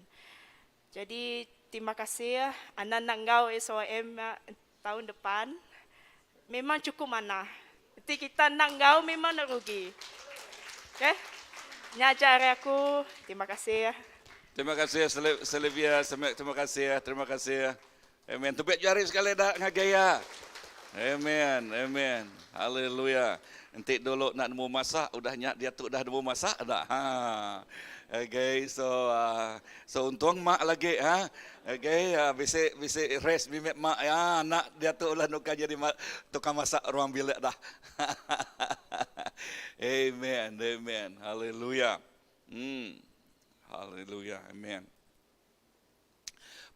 Speaker 7: Jadi terima kasih anak enda enggau SOM taun depan memang chukup manah. Enti kita enda enggau memang enda rugi. Okay. Nya aja ari aku. Terima kasih.
Speaker 2: Terima kasih Sylvia, terima kasih, terima kasih. Amen. Tepik jari sekali dah ngagai iya. Amen. Amen. Haleluya. Enti dulu nak nemu masak, udah nya diatu udah nemu masak dah. Ha. Okay, so uh, so untung mak lagi ha. Okay, uh, bisi bisi rest bimet mak ya nak diatu ulah nuka jadi ma, tukang masak ruang bilik dah. amen. Amen. Haleluya. Hmm. Haleluya. Amen.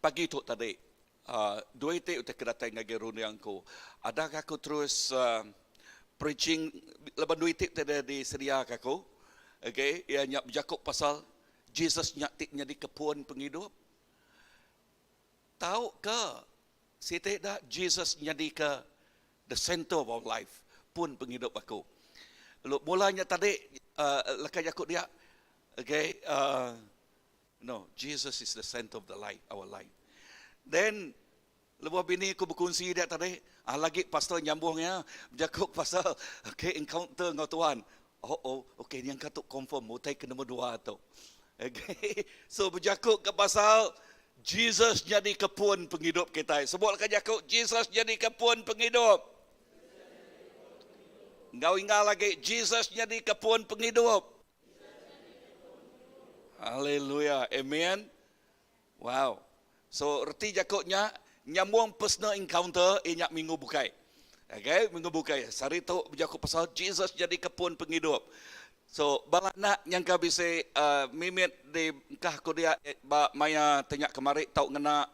Speaker 2: Pagi tu tadi, dua iti utai ke datai ngagai runding aku. Adakah aku terus preaching laban dua iti utai da disediaka aku. Okay, iya nya bejaku pasal Jesus nya ti nyadika pun pengidup. Tauka siti da Jesus nyadika the center of our life, pun pengidup aku. Lalu mula nya tadi leka jaku dia, okay, No, Jesus is the center of the life, our life. Then lebuh bini aku bekunsi dia tadi, ah lagi pastor nyambung iya bejaku pasal okay encounter enggau Tuhan. Oh oh, okay ni angka tu confirm utai ke nombor dua tu. Okay. So bejaku ke pasal Jesus nyadi ke pun pengidup kitai. Sebut leka jaku Jesus nyadi ke pun pengidup. Enggau inggar lagi Jesus nyadi ke pun pengidup. Haleluya. Amen. Wow. So reti jaku nya nyambung personal encounter iya nya minggu bukai. Okay, minggu bukai. Sehari tu bejaku pasal Jesus jadi kepun pengidup. So bala anak nyangka bisi uh, mimit di engkah ku dia eh, ba maya tanya kemari tau ngena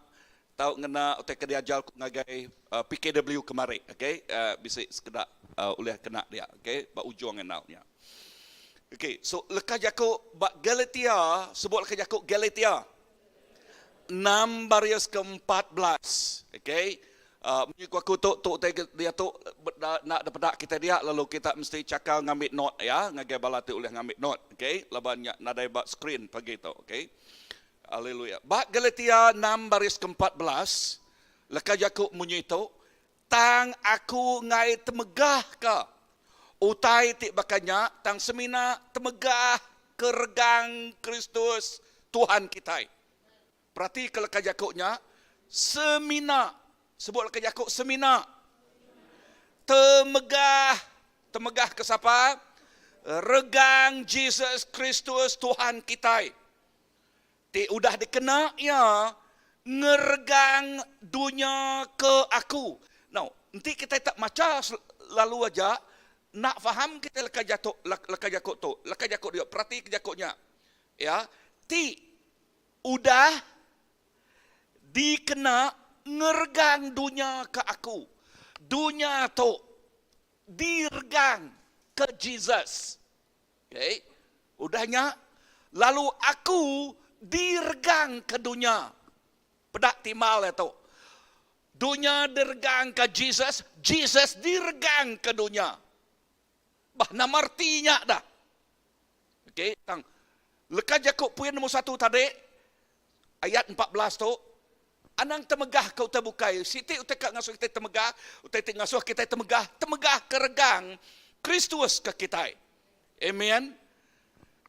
Speaker 2: tau ngena utai ke diajar ku ngagai uh, PKW kemari. Okay, uh, bisi sekeda uh, ulih kena dia. Okay, ba ujung enau nya. Okey, so leka jaku ba Galatia, sebut leka jaku Galatia. 6 baris ke-14. Okey. Uh, munyi ku aku tu tu utai dia tu nak daripada kita dia lalu kita mesti cakal ngambil note ya ngagai bala ti ulih ngambil note okey laban nya nadai ba screen pagi tu okey haleluya ba Galatia 6 baris ke-14 leka jaku munyi tu Tang aku enggai temegahka utai ti baka nya, tang semina temegah ke regang Kristus Tuhan kitai. Peratika leka jaku nya, semina. Sebut leka jaku semina. Temegah. Temegah ke sapa? Regang Jesus Kristus Tuhan kitai. Ti udah dikena iya ngeregang dunya ke aku. Now, enti kitai tak macha lalu aja, enda faham kitai leka jaku leka jaku tu. Leka jaku dia, perati ke jaku nya. Ya, ti udah dikena ngeregang dunya ke aku. Dunya tu diregang ke Jesus. Okay. Udah nya, lalu aku diregangka dunya. Peda timbal iya tu. Dunya diregangka Jesus, Jesus diregangka dunya. Bah nama reti nya dah? Okay, tang leka jaku poin nombor satu tadi, ayat 14 tu, anang temegah ke utai bukai. Siti utai ka ngasuh kitai temegah, utai ti ngasuh kitai temegah, temegah ke regang Kristus ke kitai. Amen.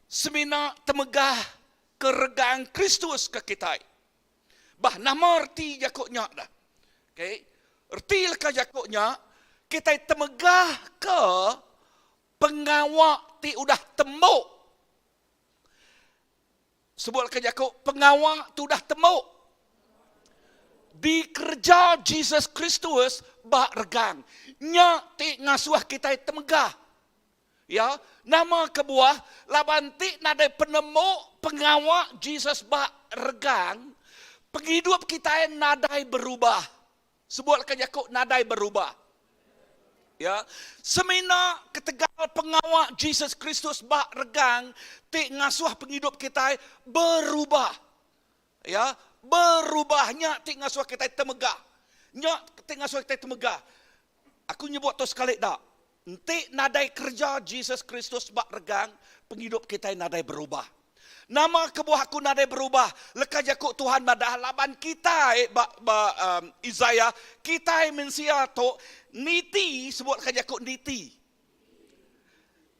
Speaker 2: Semina temegah ke regang Kristus ke kitai. Bah nama reti jaku nya dah? Okay. Reti leka jaku nya, kitai temegah ke pengawa ti udah tembu. Sebut leka jaku, pengawa ti udah tembu dikereja Jesus Kristus ba regang. Nya ti ngasuh kitai temegah. Ya, nama kebuah laban ti nadai penemu pengawa Jesus ba regang, pengidup kitai nadai berubah. Sebut leka jaku nadai berubah. Ya, semina ketegal pengawa Jesus Kristus ba regang ti ngasuh pengidup kitai berubah. Ya, berubah nya ti ngasuh kitai temegah. Nya ti ngasuh kitai temegah. Aku nyebut tu sekali da. Enti nadai kereja Jesus Kristus ba regang, pengidup kitai nadai berubah. Nama kebuah aku nadai berubah? Leka jaku Tuhan madah laban kitai ba ba um, Isaiah, kitai mensia tu niti, sebut leka jaku niti.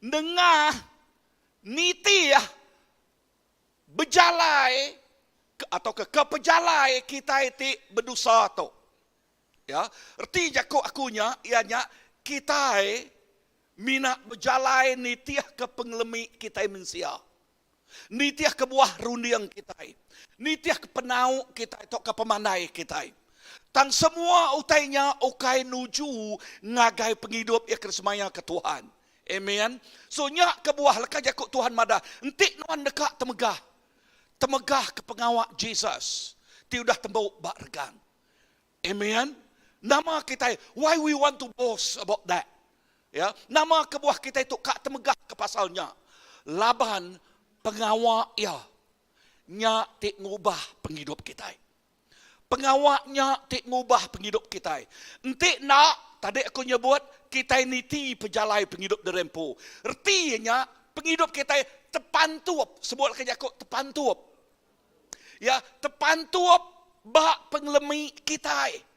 Speaker 2: Nengah niti bejalai atau ke ke pejalai kitai ti bedosa tu. Ya, reti jaku aku nya iya nya kitai mina bejalai nitihka pengelemi kitai mensia. Nitihka buah runding kitai, nitihka penau kitai tauka pemandai kitai. Tang semua utai nya ukai nuju ngagai pengidup iya ke disemayaka Tuhan. Amen. So nya kebuah leka jaku Tuhan madah, enti nuan deka temegah, temegahka pengawa Jesus ti udah tembu ba regang. Amen. Nama kitai, why we want to boast about that? Ya, nama kebuah kitai tu ka temegah ke pasal nya? Laban pengawa iya nya ti ngubah pengidup kitai. Pengawa nya ti ngubah pengidup kitai. Enti enda, tadi aku nyebut, kitai niti pejalai pengidup diri empu. Reti nya, pengidup kitai tepantup, sebut ke jaku tepantup. Ya, tepantup ba pengelemi kitai.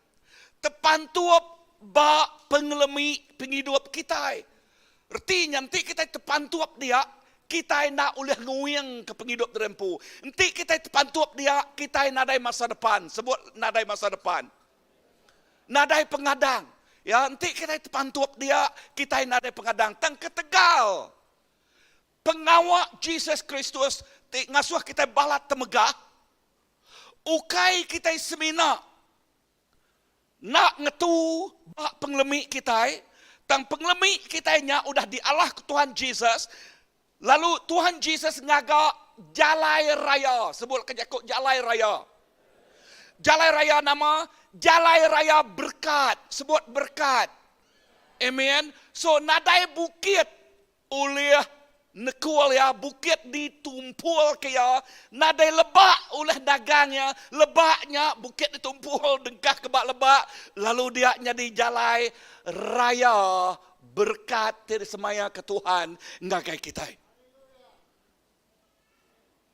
Speaker 2: Tepantup ba pengelemi pengidup kitai. Reti nya enti kitai tepantup dia, kitai enda ulih nguingka pengidup diri empu. Enti kitai tepantup dia, kitai nadai masa depan. Sebut nadai masa depan. Nadai pengadang. Ya, enti kitai tepantup dia, kitai nadai pengadang. Tang ketegal Pengawa Jesus Kristus ti ngasuh kitai balat temegah, ukai kitai semina enda ngetu ba pengelemi kitai, tang pengelemi kitai nya udah dialahka Tuhan Jesus, lalu Tuhan Jesus ngaga jalai raya, sebut ke jaku jalai raya. Jalai raya nama? Jalai raya berkat, sebut berkat. Amen. So nadai bukit Ulih nekul iya bukit ditumpul ke iya, nadai lebak ulih dagang iya, lebak nya bukit ditumpul dengkah ke ba lebak lalu dia nyadi jalai raya berekat ti disemaya ke Tuhan ngagai kitai.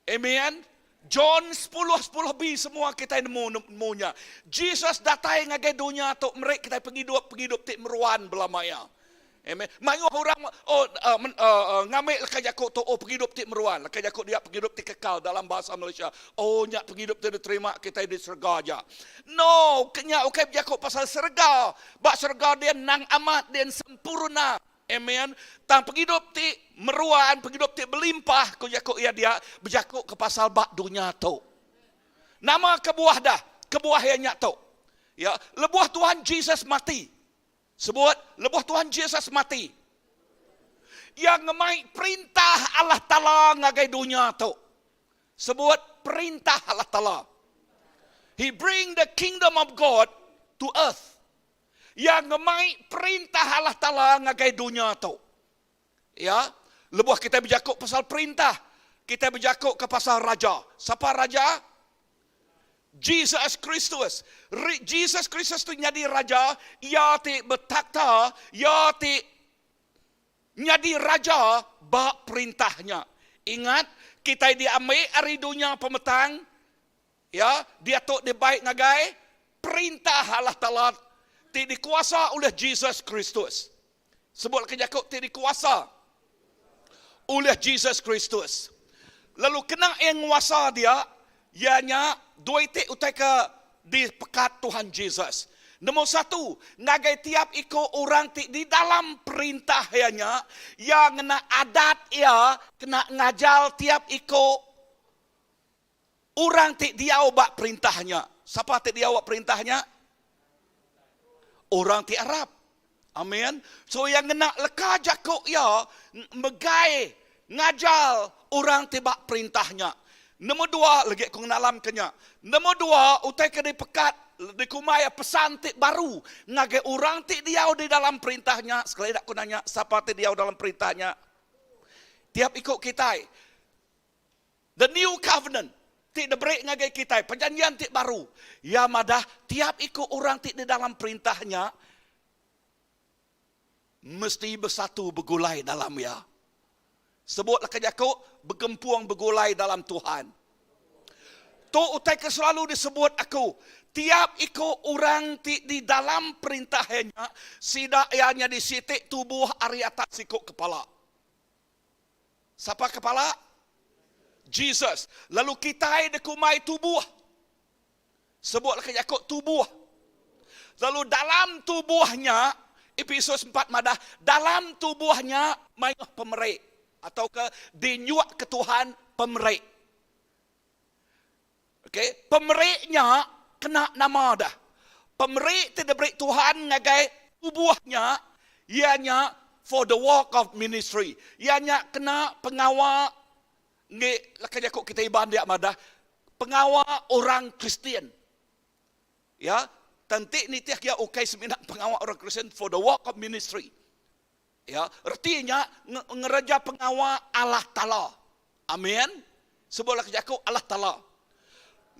Speaker 2: Amen. John sepuluh sepuluh B semua kitai nemu nemu nya. Jesus datai ngagai dunya tu meri kitai pengidup pengidup ti meruan belama iya. Amen. Mayuh orang oh uh, men, uh, uh, ngambi leka jaku tu oh pengidup ti meruan, leka jaku dia pengidup ti kekal dalam bahasa Malaysia. Oh nya pengidup ti diterima kitai di serega aja. No, nya ukai bejaku pasal serega. Ba serega dia nang amat dia sempurna. Amen. Tang pengidup ti meruan, pengidup ti belimpah, ku jaku iya dia, bejaku ke pasal ba dunya tu. Nama kebuah dah? Kebuah iya nya tu. Ya, lebuh Tuhan Jesus mati. Sebut, lebuh Tuhan Jesus mati. Iya ngemai perintah Allah Taala ngagai dunya tu. Sebut, perintah Allah Taala. He bring the kingdom of God to earth. Iya ngemai perintah Allah Taala ngagai dunya tu. Ya, lebuh kitai bejaku pasal perintah, kitai bejaku ke pasal raja. Sapa raja? Jesus Kristus. Jesus Kristus tu nyadi raja, iya ti betakhta, iya ti nyadi raja ba perintah nya. Ingat, kitai diambi ari dunya pemetang, Iya diatu dibai ngagai Perintah Allah Taala ti dikuasa ulih Jesus Kristus. Sebut ke jaku ti dikuasa ulih Jesus Kristus. Lalu kena iya nguasa dia, iya nya dua iti utai ke dipekat Tuhan Jesus. Nombor satu, ngagai tiap iku orang ti di dalam perintah iya nya, iya ngena adat iya kena ngajar tiap iku Orang ti diau ba perintah nya. Sapa ti diau ba perintah nya? Orang ti arap. Amen. So iya ngena leka jaku iya megai ngajar orang ti ba perintah nya. Nombor dua legi aku ngenalamka nya. Nombor dua utai ke dipekat dikumbai pesan ti baru ngagai orang ti diau di dalam perintah nya. Sekali ida aku nanya sapa ti diau dalam perintah nya? Tiap iku kitai. The New Covenant ti diberi ngagai kitai, perjanjian ti baru, iya madah tiap iku orang ti di dalam perintah nya mesti besatu begulai dalam iya. Sebut leka jaku, begempung begulai dalam Tuhan. Tu utai ke selalu disebut aku, tiap iku orang ti di dalam perintah iya nya, sida iya nyadi siti tubuh ari atas siku kepala. Sapa kepala? Jesus. Lalu kitai dikumbai tubuh. Sebut leka jaku tubuh. Lalu dalam tubuh nya, Epesus 4 madah, dalam tubuh nya mayuh pemeri atauka dinyuakka Tuhan pemeri. Okey, pemeri nya kena nama dah. Pemeri ti diberi Tuhan ngagai tubuh nya iya nya for the work of ministry. Iya nya kena pengawa ngi leka jaku kitai Iban dia madah pengawa orang Kristian. Ya, tenti nitih iya ukai semina pengawa orang Kristian for the work of ministry. Ya, reti nya ngereja pengawa Allah Taala. Amin. Sebut leka jaku Allah Taala.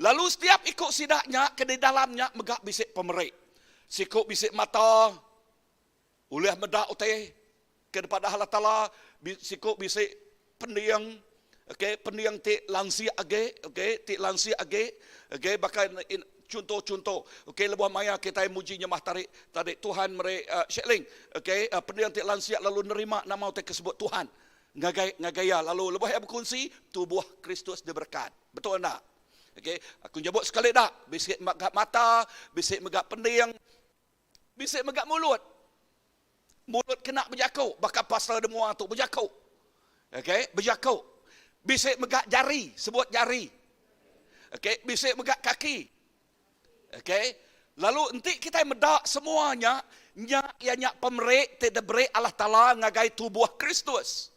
Speaker 2: Lalu setiap iku sida nya ke di dalam nya mega bisi pemeri. Siku bisi mata ulih meda utai ke dipadah Allah Taala, siku bisi pending, okay, pending ti lansik agi, okay, ti lansik agi, okay, baka chunto-chunto, okay, lebuh maya kitai muji nyembah tari tadi Tuhan meri uh, Shekling, okay, uh, pending ti lansik lalu nerima nama utai ke sebut Tuhan ngagai ngagai iya lalu lebuh iya bekunsi tubuh Kristus diberkat. Betul enda? Okay, aku nyebut sekali dak, bisi mega mata, bisi mega pending, bisi mega mulut. Mulut kena bejaku baka pastor demua tu bejaku. Okey, bejaku. Bisi mega jari, sebut jari. Okey, bisi mega kaki. Okey. Lalu enti kitai meda semua nya, nya iya nya pemeri ti diberi Allah Taala ngagai tubuh Kristus.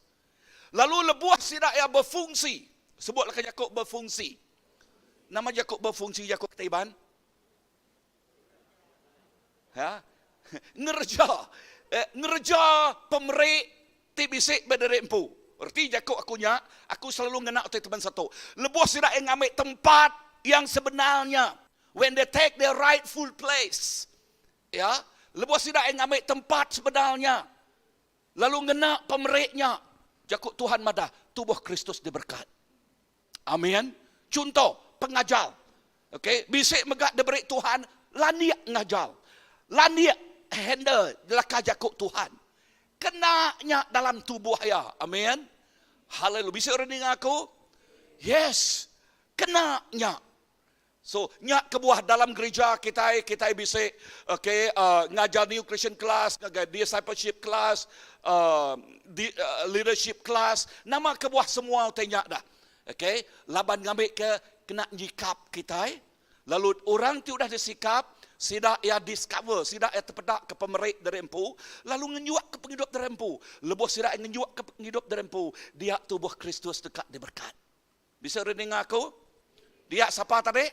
Speaker 2: Lalu lebuh sida iya befungsi, sebut leka jaku befungsi. Nama jaku befungsi jaku kitai Iban? Ha? Ngereja. Eh, ngereja pemeri ti bisi ba diri empu. Reti jaku aku nya, aku selalu ngena utai ti bansa tu. Lebuh sida iya ngambi tempat yang sebenarnya, when they take their rightful place, ya, lebuh sida iya ngambi tempat sebenarnya, lalu ngena pemeri nya, jaku Tuhan madah, tubuh Kristus diberkat. Amin. Chunto, pengajar. Okey, bisi mega diberi Tuhan landik ngajar. Landik handle leka jaku Tuhan. Kena nya dalam tubuh iya. Amin. Haleluya. Bisi orang ninga aku? Yes. Kena nya. So, nya kebuah dalam gereja kitai, kitai bisi okay, uh, ngajar New Christian class, ngagai discipleship class, uh, di, uh, leadership class. Nama kebuah semua utai nya dah. Okay, laban ngambi ke kena nyikap kitai. Lalu orang ti udah disikap, sida iya discover, sida iya tepeda ke pemeri diri empu, lalu ngenyuak ke pengidup diri empu. Lebuh sida iya ngenyuak ke pengidup diri empu, dia tubuh Kristus deka diberkat. Bisi orang ninga aku? Dia sapa tadi?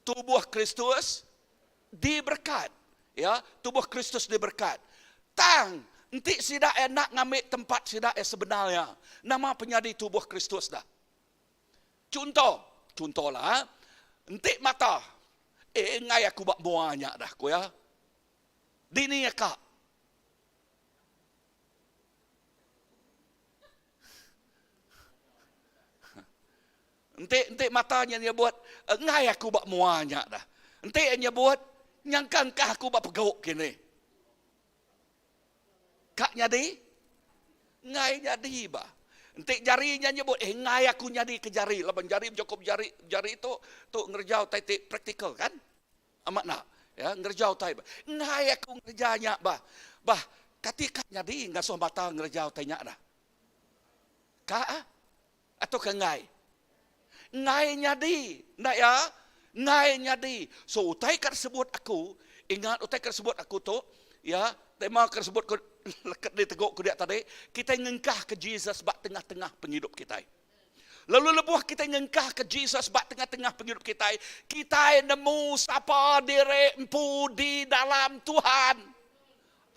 Speaker 2: Tubuh Kristus diberkat. Ya, tubuh Kristus diberkat. Tang, enti sida iya enda ngambi tempat sida iya sebenarnya, nama penyadi tubuh Kristus dah? Chunto, chuntolah, ha? Enti mata, eh enggai aku ba mua nya dah, ku iya. Dini aka? Enti enti mata nya nyebut enggai aku ba mua nya dah. Enti iya nyebut nyangka engkah aku ba pegu kini. Ka nyadi? Enggai nyadi ba. Enti jari nya nyebut eh enggai aku nyadi ke jari laban jari bejaku jari jari tu tu ngereja utai ti praktikal kan. Amat enda. Ya, ngereja utai ba. Enggai aku ngereja nya ba. Bah, kati ka nyadi ngasuh mata ngereja utai nya dah. Ka ah? Atau ke enggai? Enggai nyadi. Enda ya? Enggai nyadi. So utai ka disebut aku, ingat utai ka disebut aku tu, ya, tema ka disebut ku. leket diteguk ku dia tadi, kitai ngengkahka Jesus ba tengah-tengah pengidup kitai. Lalu lebuh kitai ngengkahka Jesus ba tengah-tengah pengidup kitai, kitai nemu sapa diri empu di dalam Tuhan.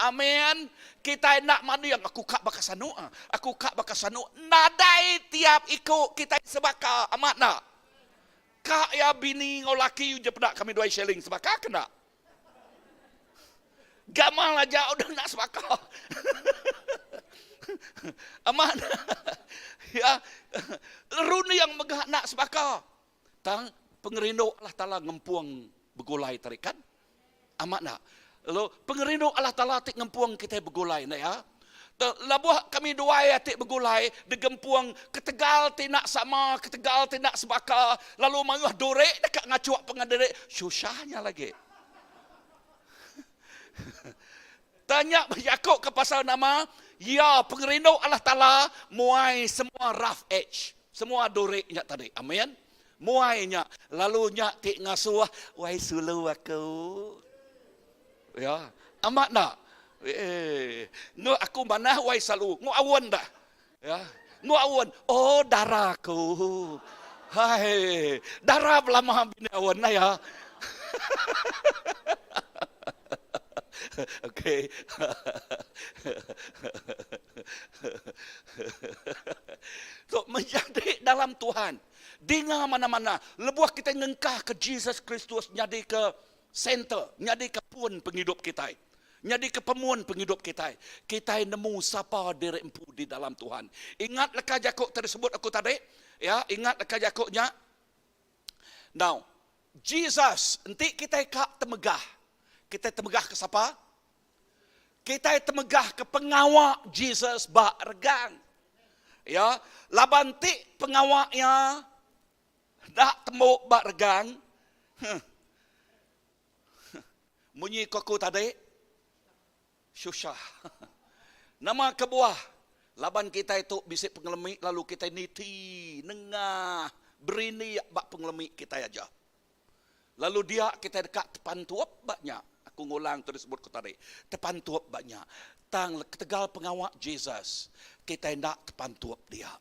Speaker 2: Amen. Kitai enda manding aku ka baka sanu, aku ka baka sanu. Nadai tiap iku kitai sebaka, amat enda? Ka iya bini enggau laki uji peda kami duai sharing sebaka ke enda? Gamal aja udah enda sebaka. Amat. Ya. Runding mega enda sebaka. Tang pengerindu Allah Taala ngempung begulai tadi kan? Amat enda? Lalu pengerindu Allah Taala ti ngempung kitai begulai enda ya? Lebuh kami duai ti begulai digempung ketegal ti enda sama, ketegal ti enda sebaka, lalu mayuh duri deka ngachuk pengan diri, susah nya lagi. Tanya bejaku ke pasal nama iya pengerindu Allah Taala muai semua rough edge, semua duri nya tadi. Amin. Muai nya lalu nya ti ngasuh wai sulu aku. Ya, amat enda? Eh, enggau aku manah wai selalu enggau aun dah. Ya, enggau aun. Oh, dara aku. Hai, dara belama bini aun lah ya. Okey. So, menjadi dalam Tuhan. Dinga mana-mana lebuh kita ngengkahka Jesus Kristus nyadi ke Center nyadika pun pengidup kitai, nyadika pemun pengidup kitai. Kitai nemu sapa diri empu di dalam Tuhan. Ingat leka jaku ti disebut aku tadi? Ya, ingat leka jaku nya. Now, Jesus, enti kitai ka temegah, kitai temegah ke sapa? Kitai temegah ke pengawa Jesus ba regang. Ya, laban ti pengawa iya Enda tembu ba regang. Huh. Munyi ko aku tadi, susah. Nama kebuah? Laban kitai tu bisi pengelemi lalu kitai niti nengah berindik ba pengelemi kitai aja. Lalu dia kitai deka tepantup ba nya. Aku ngulang tu disebut ku tadi. Tepantup ba nya. Tang ketegal pengawa Jesus, kitai enda tepantup dia.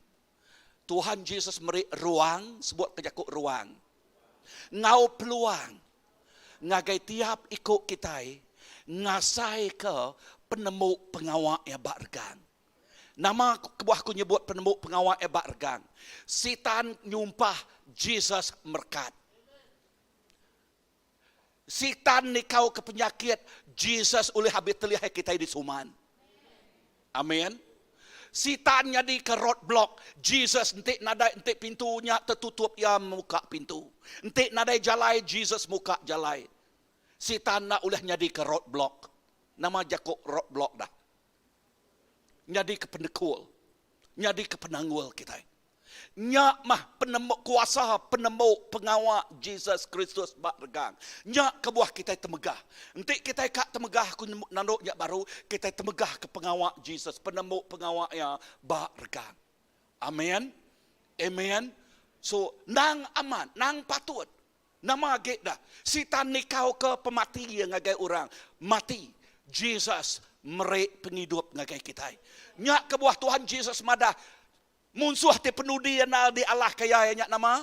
Speaker 2: Tuhan Jesus meri ruang, sebut ke jaku ruang, enggau peluang ngagai tiap iku kitai ngasaika penemu pengawa iya ba regang. Nama kebuah aku nyebut penemu pengawa iya ba regang? Sitan nyumpah Jesus merekat. Sitan nikau ke penyakit, Jesus ulih abis telih ai kitai disuman. Amin. Sitan nyadi ke roadblock, Jesus enti nadai enti pintu nya tetutup iya muka pintu. Enti nadai jalai, Jesus muka jalai. Sitan enda ulih nyadi ke roadblock. Nama jaku roadblock dah? Nyadi ke penekul, nyadi ke penanggul kitai. Nya mah penemu kuasa penemu pengawa Jesus Kristus ba regang. Nya kebuah kitai temegah. Enti kitai ka temegah aku nandu nya baru, kitai temegah ke pengawa Jesus, penemu pengawa iya ba regang. Amen. Amen. So nang amat, nang patut. Nama agi dah Sitan nikauka pemati iya ngagai orang mati. Jesus meri pengidup ngagai kitai. Nya kebuah Tuhan Jesus madah Munsuh ti penudi enda dialahka iya iya nya nama?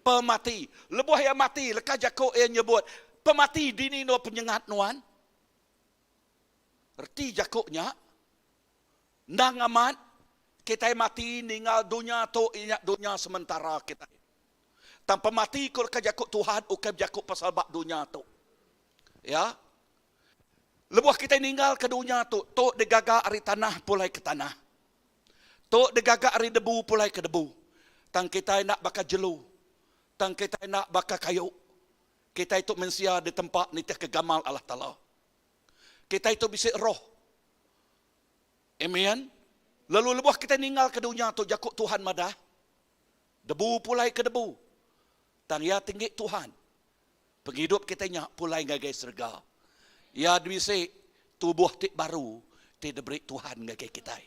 Speaker 2: Pemati. Lebuh iya mati, leka jaku iya nyebut, Pemati dini endur penyengat nuan? Reti jaku nya, endang amat kitai mati ninggal dunya tu iya nya dunya sementara kitai. Tang pemati ku leka jaku Tuhan ukai bejaku pasal ba dunya tu. Ya. Lebuh kitai ninggalka dunya tu, tu digaga ari tanah pulai ke tanah. Tu digaga ari debu pulai ke debu. Tang kitai enda baka jelu. Tang kitai enda baka kayu. Kitai tu mensia ditempa nitihka gamal Allah Taala. Kitai tu bisi roh. Amen. Lalu lebuh kitai ninggalka dunya tu jaku Tuhan madah, debu pulai ke debu. Tang iya tinggi Tuhan. Pengidup kitai nya pulai ngagai serega. Iya bisi tubuh ti baru ti diberi Tuhan ngagai kitai.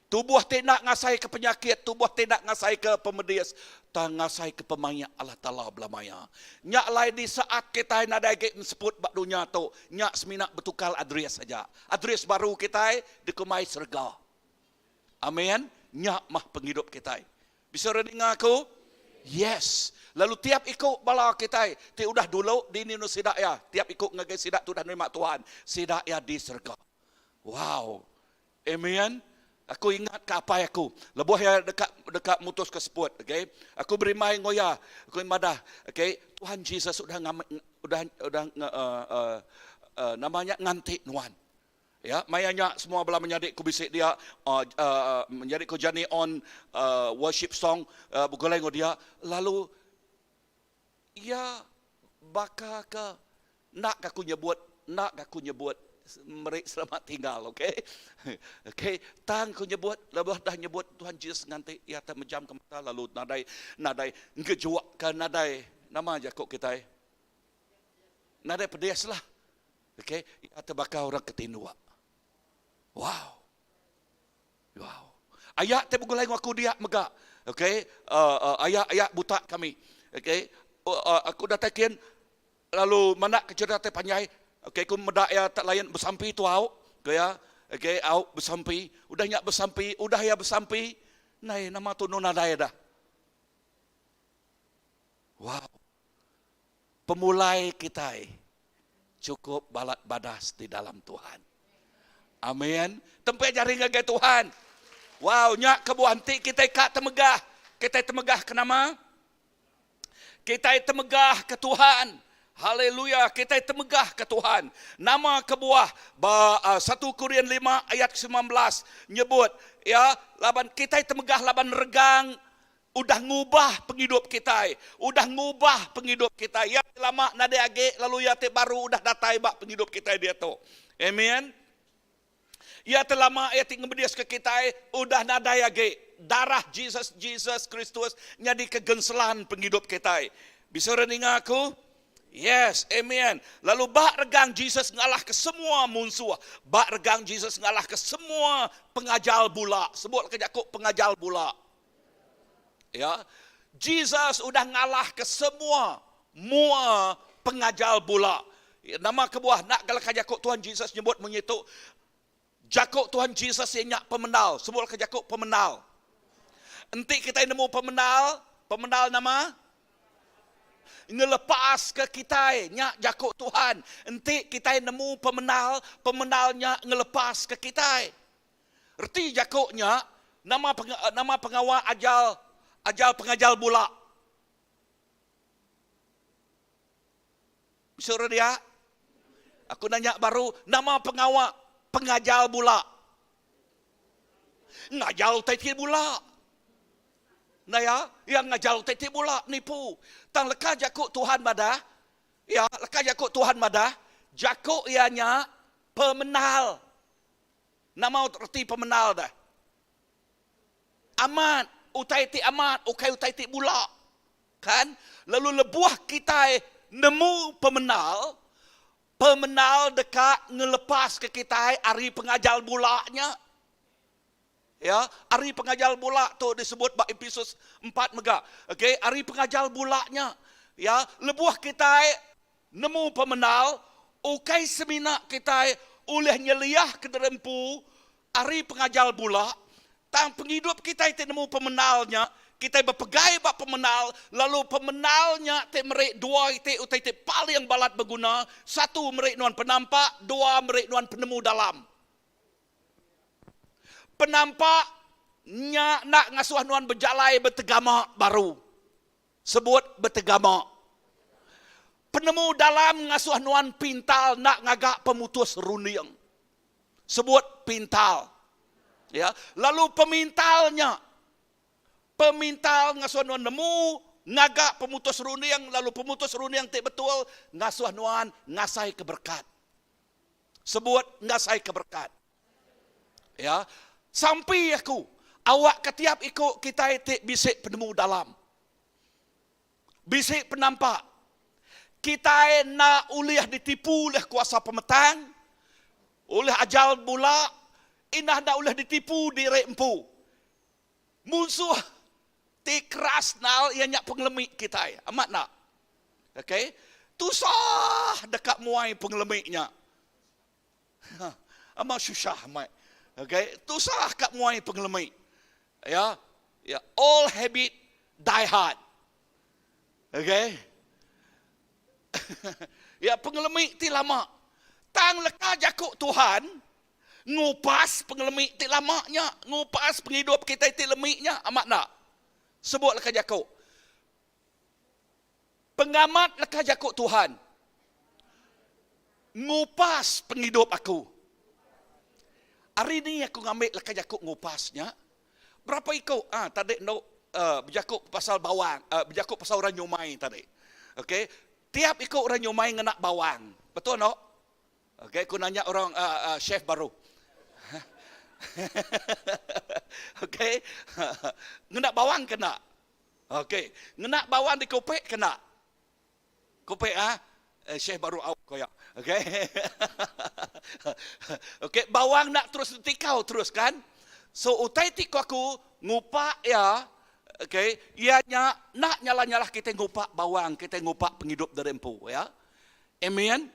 Speaker 2: Tubuh ti enda ngasaika penyakit, tubuh ti enda ngasaika pemedis, tang ngasaika pemaik Allah Taala belama iya. Nya alai di saat kitai nadai agi enseput ba dunya tu, nya semina betukar adres aja. Adres baru kitai dikumbai serega. Amen. Nya mah pengidup kitai. Bisi orang ninga aku? Yes. Lalu tiap iku bala kitai ti udah dulu dini enu sida iya, tiap iku ngagai sida ti udah nerima Tuhan, sida iya di serega. Wow. Amen. Aku ingat ke apai aku lebuh iya deka deka mutus ke seput, okay. Aku berimbai enggau iya, aku madah, okay, Tuhan Jesus udah ngam, udah udah uh, uh, uh, nama nya nganti nuan. Ya, maya nya semua bala menyadi ku bisi dia uh, uh, menyadi ku jani on uh, worship song uh, begulai enggau dia lalu Iya baka ke enda ga aku nyebut, enda ga aku nyebut meri selamat tinggal, okey. Okey, tang aku nyebut lebuh dah nyebut Tuhan Jesus nganti iya te mejamka mata lalu nadai nadai ngejuakka nadai nama jaku kitai. Nadai pedis lah. Okey, iya te baka orang ke tinduk. Wow. Wow. Aya ti begulai enggau aku dia mega. Okey, uh, uh, aya aya buta kami. Okey, uh, uh, aku datai kin lalu mandak ke cerita ti panjai. Okey, aku meda iya tak lain besampi tu au. Okey ya. Okey, au besampi. Udah nya besampi, udah iya besampi. Nai nama tu nu nadai dah. Wow. Pemulai kitai chukup balat badas di dalam Tuhan. Amin. Tempik jari ngagai Tuhan. Wow, nya kebuah enti kitai ka temegah, kitai temegah ke nama? Kitai temegah ke Tuhan. Haleluya, kitai temegah ke Tuhan. Nama kebuah ba uh, 1 Korin 5 ayat 19 nyebut ya laban kitai temegah laban regang Udah ngubah pengidup kitai. Udah ngubah pengidup kitai. Iya ti lama nadai agi lalu iya ti baru udah datai ba pengidup kitai diatu. Amen. Iya ti lama, iya ti ngemediska kitai udah nadai agi. Darah Jesus Jesus Kristus nyadika genselan pengidup kitai. Bisi orang ninga aku? Yes, amen. Lalu ba regang Jesus ngalahka semua munsuh. Ba regang Jesus ngalahka semua pengajal bula. Sebut ke jaku pengajal bula. Ya. Jesus udah ngalahka semua mua pengajal bula. Nama kebuah nak galaka jaku Tuhan Jesus nyebut munyi tu? Jaku Tuhan Jesus iya nya pemendal. Sebut ke jaku pemendal. Enti kitai nemu pemendal, pemendal nama? Ngelepaska kitai nya jaku Tuhan. Enti kitai nemu pemendal, pemendal nya ngelepaska kitai. Reti jaku nya, nama nama pengawa ajal ajal pengajal bula. Bisi orang dia? Aku nanya baru, nama pengawa pengajal bula? Ngajal utai ti bula. Enda iya? Iya ngajal utai ti bula, nipu. Tang leka jaku Tuhan madah, iya, leka jaku Tuhan madah, jaku iya nya pemenal. Nama reti pemenal deh? Amat, utai ti amat ukai utai ti bula. Kan? Lalu lebuh kitai nemu pemenal, pemenal deka ngelepaska kitai ari pengajal bula nya. Ya, ari pengajal bula tu disebut ba Epesus 4 mega. Okey, ari pengajal bula nya. Ya, lebuh kitai Nemu pemenal, ukai semina kitai ulih nyeliahka diri empu ari pengajal bula, tang pengidup kitai ti nemu pemenal nya, kitai bepegai ba pemenal, lalu pemenal nya ti meri dua iti utai ti paling balat beguna, satu meri nuan penampak, dua meri nuan penemu dalam. Penampak nya enda ngasuh nuan bejalai betegama baru. Sebut betegama. Penemu dalam ngasuh nuan pintal enda ngaga pemutus runding. Sebut pintal. Ya, lalu pemintal nya pemintal ngasuh nuan nemu ngaga pemutus runding lalu pemutus runding ti betul ngasuh nuan ngasaika berekat. Sebut ngasaika berekat. Ya, sampi aku awakka tiap iku kitai ti bisi penemu dalam, bisi penampak, kitai enda ulih ditipu ulih kuasa pemetang, ulih ajal bula. Indah enda ulih ditipu diri empu. Munsuh ti keras nal iya nya pengelemi kitai. Amat enda? Okay. Tusah deka muai pengelemi nya. Amat susah amat. Okay. Tusah ka muai pengelemi. Ya. Ya, all habit die hard. Okay. ya pengelemi ti lama. Tang leka jaku Tuhan ngupas pengelemi ti lama nya, ngupas pengidup kitai ti lemi nya, amat enda? Sebut leka jaku. Pengamat leka jaku Tuhan ngupas pengidup aku. Ari ni aku ngambi leka jaku ngupas nya? Berapa iku ah tadi endo uh, bejaku pasal bawang, uh, bejaku pasal orang nyumai tadi. Okey, tiap iku orang nyumai ngena bawang. Betul no? Okey, aku nanya orang uh, uh, chef baru. Okey. Ngena bawang kena. Okey, ngena bawang dikopek kena. Kopek ah. Eh, chef baru au koyak. Okey. Okey, bawang nak terus ditikau terus kan. So utai ti ku aku ngupak ya, okey, iya nya nak nyalah-nyalah kita ngupak bawang, kita ngupak pengidup dari empu ya. Amen.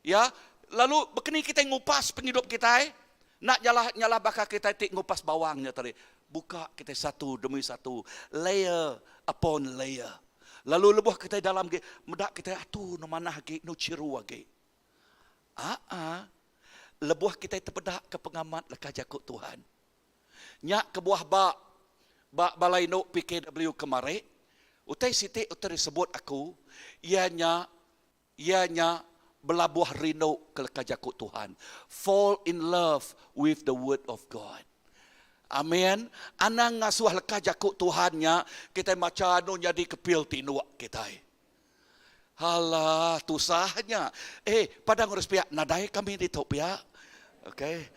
Speaker 2: Ya, lalu bekeni kitai ngupas pengidup kitai, enda nyalah nyalah baka kitai ti ngupas bawang nya tadi. Buka kitai satu demi satu, layer upon layer. Lalu lebuh kitai dalam agi, meda kitai atu nu manah agi, nu chiru agi. Aa, lebuh kitai tepeda ke pengamat leka jaku Tuhan. Nya kebuah ba ba bala indu PKW kemari, utai siti utai disebut aku, iya nya Iya nya belabuh rindu ke leka jaku Tuhan. Fall in love with the word of God. Amen. Anang ngasuh leka jaku Tuhan nya kitai macha anu nyadi kepil tinduk kitai. Alah tusah nya. Eh padang urus pia nadai kami ditu pia. Okay.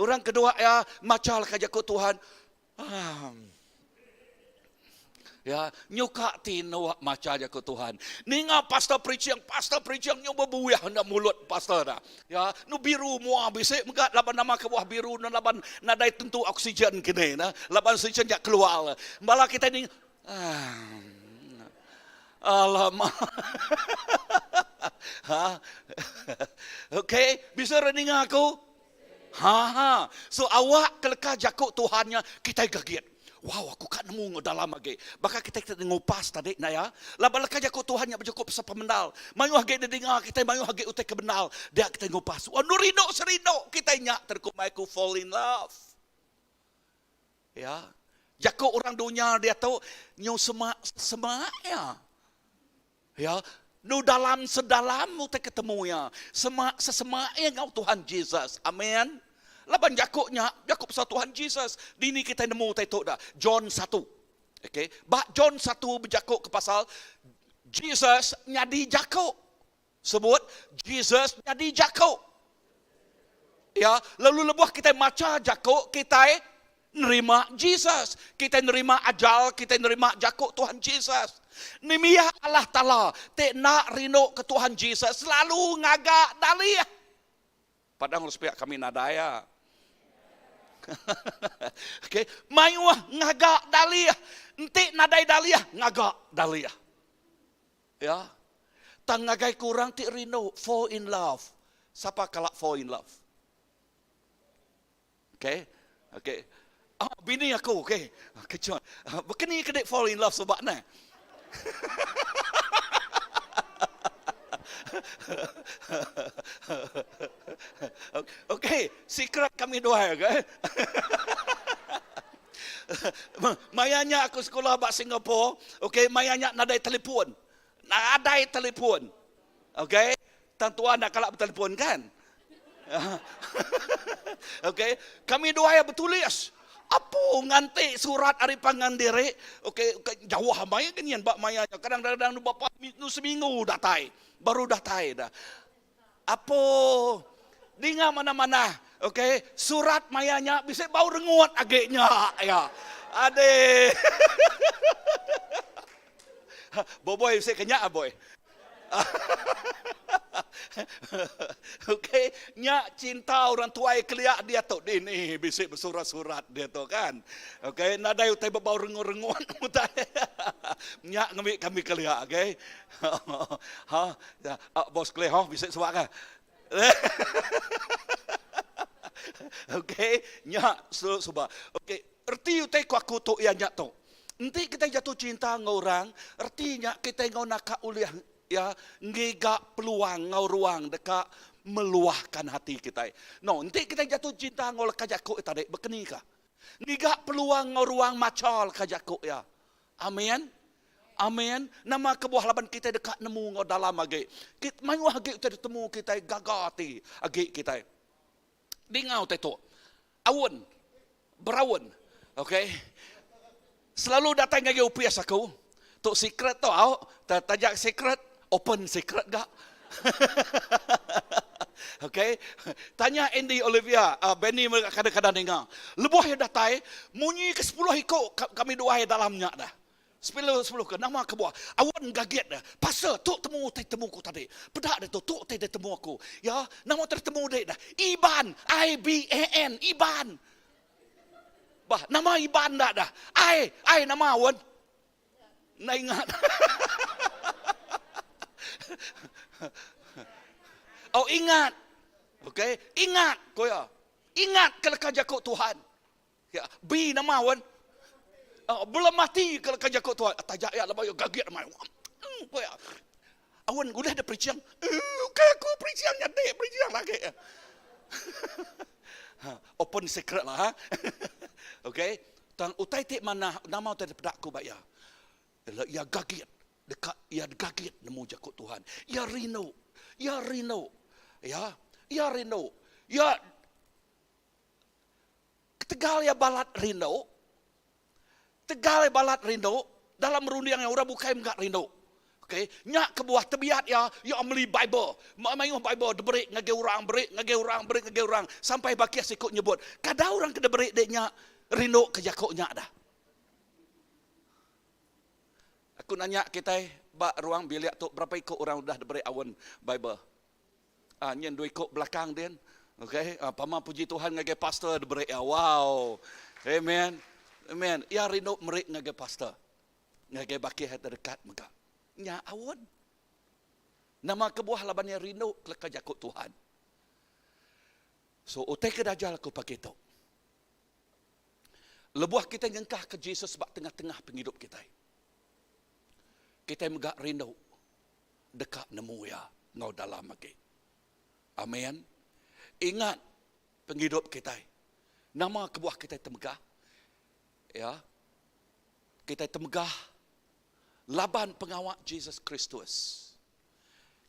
Speaker 2: Orang kedua iya macha leka jaku Tuhan. Ya, nyuka tinduk macha jaku Tuhan. Ninga pastor preaching, pastor preaching nyu bebuih enda mulut pastor dah. Ya, nu biru mua bisi mega laban nama kebuah biru nu laban nadai tentu oksigen kini nah. Laban oksigen ja keluar. Bala kitai ninga Alamak. Ha. Okey, bisa orang ninga aku? Ha ha. So awak ke leka jaku Tuhan nya kitai gagit. Wow aku ka nemu enggau dalam agi. Baka kitai ti ngupas tadi enda ya. Laban leka jaku Tuhan nya bejaku pasal pemendal. Mayuh agi didinga kitai mayuh agi utai ke bendal dia kitai ngupas. Wah enu rindu serindu kitai nya terkumbai ku fall in love. Ya. Jaku orang dunya diatu nyu semak semak iya. Ya, nu dalam sedalam utai ketemu iya, semak sesemak iya enggau Tuhan Jesus. Amen. Laban jaku nya, jaku pasal Tuhan Jesus. Dini kitai nemu utai tu dah. John satu. Okey, ba John satu bejaku ke pasal Jesus nyadi jaku. Sebut Jesus nyadi jaku. Ya, lalu lebuh kitai macha jaku, kitai nerima Jesus. Kitai nerima ajar, kitai nerima jaku Tuhan Jesus. Nembiak Allah Taala ti enda rindu ke Tuhan Jesus selalu ngaga dalih. Padang urus piak kami nadai ah. Okey, mayuh ngaga dalih. Enti nadai dalih, ngaga dalih. Ya. Tang ngagai ke orang ti rindu, fall in love. Sapa kala fall in love? Okay. Okay. Oh, bini aku, okay. Kecut. Bekeni ke dik fall in love suba neh? okay, secret kami dua, okay. Maya nya aku sekula ba Singapore, okay, maya nya nadai telefon. Nadai telefon. Okay, tang tuan enda kala betelefon kan? okay, kami dua iya betulis. Apu nganti surat ari pangan diri. Okay, jauh amai ke nyin ba maya nya. Kadang-kadang nu bapa nu seminggu datai, baru datai dah. Apo dinga manah-manah ok surat maya nya bisi bau rengut agi nya ya adeh boboi bisi ke nya boy. Okey, nya cinta orang tuai kelia diatu dini bisi besurat-surat diatu kan. Okey, nadai utai bebau rengut-rengut utai. Nya ngambi kami kelia okey. Ha, bos kelih ho bisi suak ka. Okey, nya suba. Okey, reti utai ku aku tu iya nya tu. Enti kitai jatuh cinta enggau orang, reti nya kitai enggau naka ulih iya ngiga peluang enggau ruang deka meluahkan hati kitai. No, enti kitai jatuh cinta enggau leka jaku iya tadi, bekeni ka? Ngiga peluang enggau ruang macha leka jaku iya. Amin. Amin. Nama kebuah laban kitai deka nemu enggau dalam agi. Mayuh agi utai ditemu kitai gaga ati agi kitai. Dinga utai tu. Aun. Beraun. Okay. Selalu datai ngagai opis aku. Tu secret tu au. Taja secret, open secret ga. Okay. Tanya Andy Olivia, uh, Benny mereka kadang-kadang ninga. Lebuh iya datai, munyi ke 10 iku kami duai dalam nya dah. Sepuluh sepuluh ke nama kebuah awan gagit deh pasal tu temu utai temu ku tadi peda deh tu tu utai deh temu aku ya nama utai temu deh dah iban I B A N iban bah nama iban dah dah I I nama awan enda ingat oh ingat okey ingat ko ya ingat ke leka jaku Tuhan Ya, B nama wan. Uh, belum mati ke leka jaku Tuhan. Tajak ya lebai gagit mai. Hmm, ko ya. Awan udah ada preaching. Eh, okay aku preaching nyadi preaching lagi. Ha, open secret lah ha. okay. Tang utai ti mana nama utai peda aku ba ya. Ya gagit deka ya gagit nemu jaku Tuhan. Ya rindu. Ya rindu. Ya, ya rindu. Ya Ketegal iya balat rindu, tegal iya balat rindu, dalam runding iya orang bukai mega rindu. Okey, nya kebuah tebiat iya, iya meli Bible. Mayuh Bible diberi ngagai orang, beri ngagai orang, beri ngagai orang sampai bakih siku nyebut, kada orang ke diberi dek nya rindu ke jaku nya dah. Aku nanya kitai ba ruang bilik tu berapa iku orang udah diberi awen Bible? Ah nyin dua iku belakang din. Okay, ah, pama puji Tuhan ngagai pastor diberi iya. Wow. Amen. Amen. Iya rindu meri ngagai pastor. Ngagai bakih yang terdekat mega. Nya awun. Nama kebuah laban iya rindu keleka jaku Tuhan. So utai ke dajal aku pagi tu. Lebuh kita nyengkah ke Jesus ba tengah-tengah penghidup kita. Kita mega rindu deka nemu iya enggau dalam agi. Amin. Ingat pengidup kitai. Nama kebuah kitai temegah? Ya. Kitai temegah laban pengawa Jesus Kristus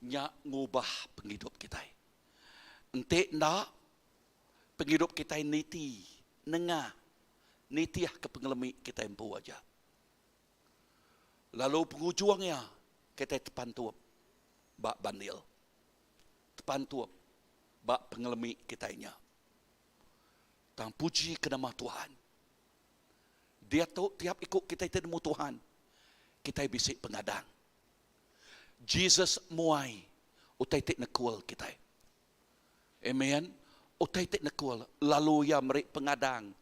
Speaker 2: nya ngubah pengidup kitai. Enti enda pengidup kitai niti nengah nitih ke pengelemi kitai empu aja. Lalu pengujung iya kitai tepantup ba bandil. Tepantup ba pengelemi kitai nya. Tang puji ke nama Tuhan. Diatu tiap iku kitai ti nemu Tuhan, kitai bisi pengadang. Jesus muai utai ti nekul kitai. Amen. Utai ti nekul lalu iya meri pengadang.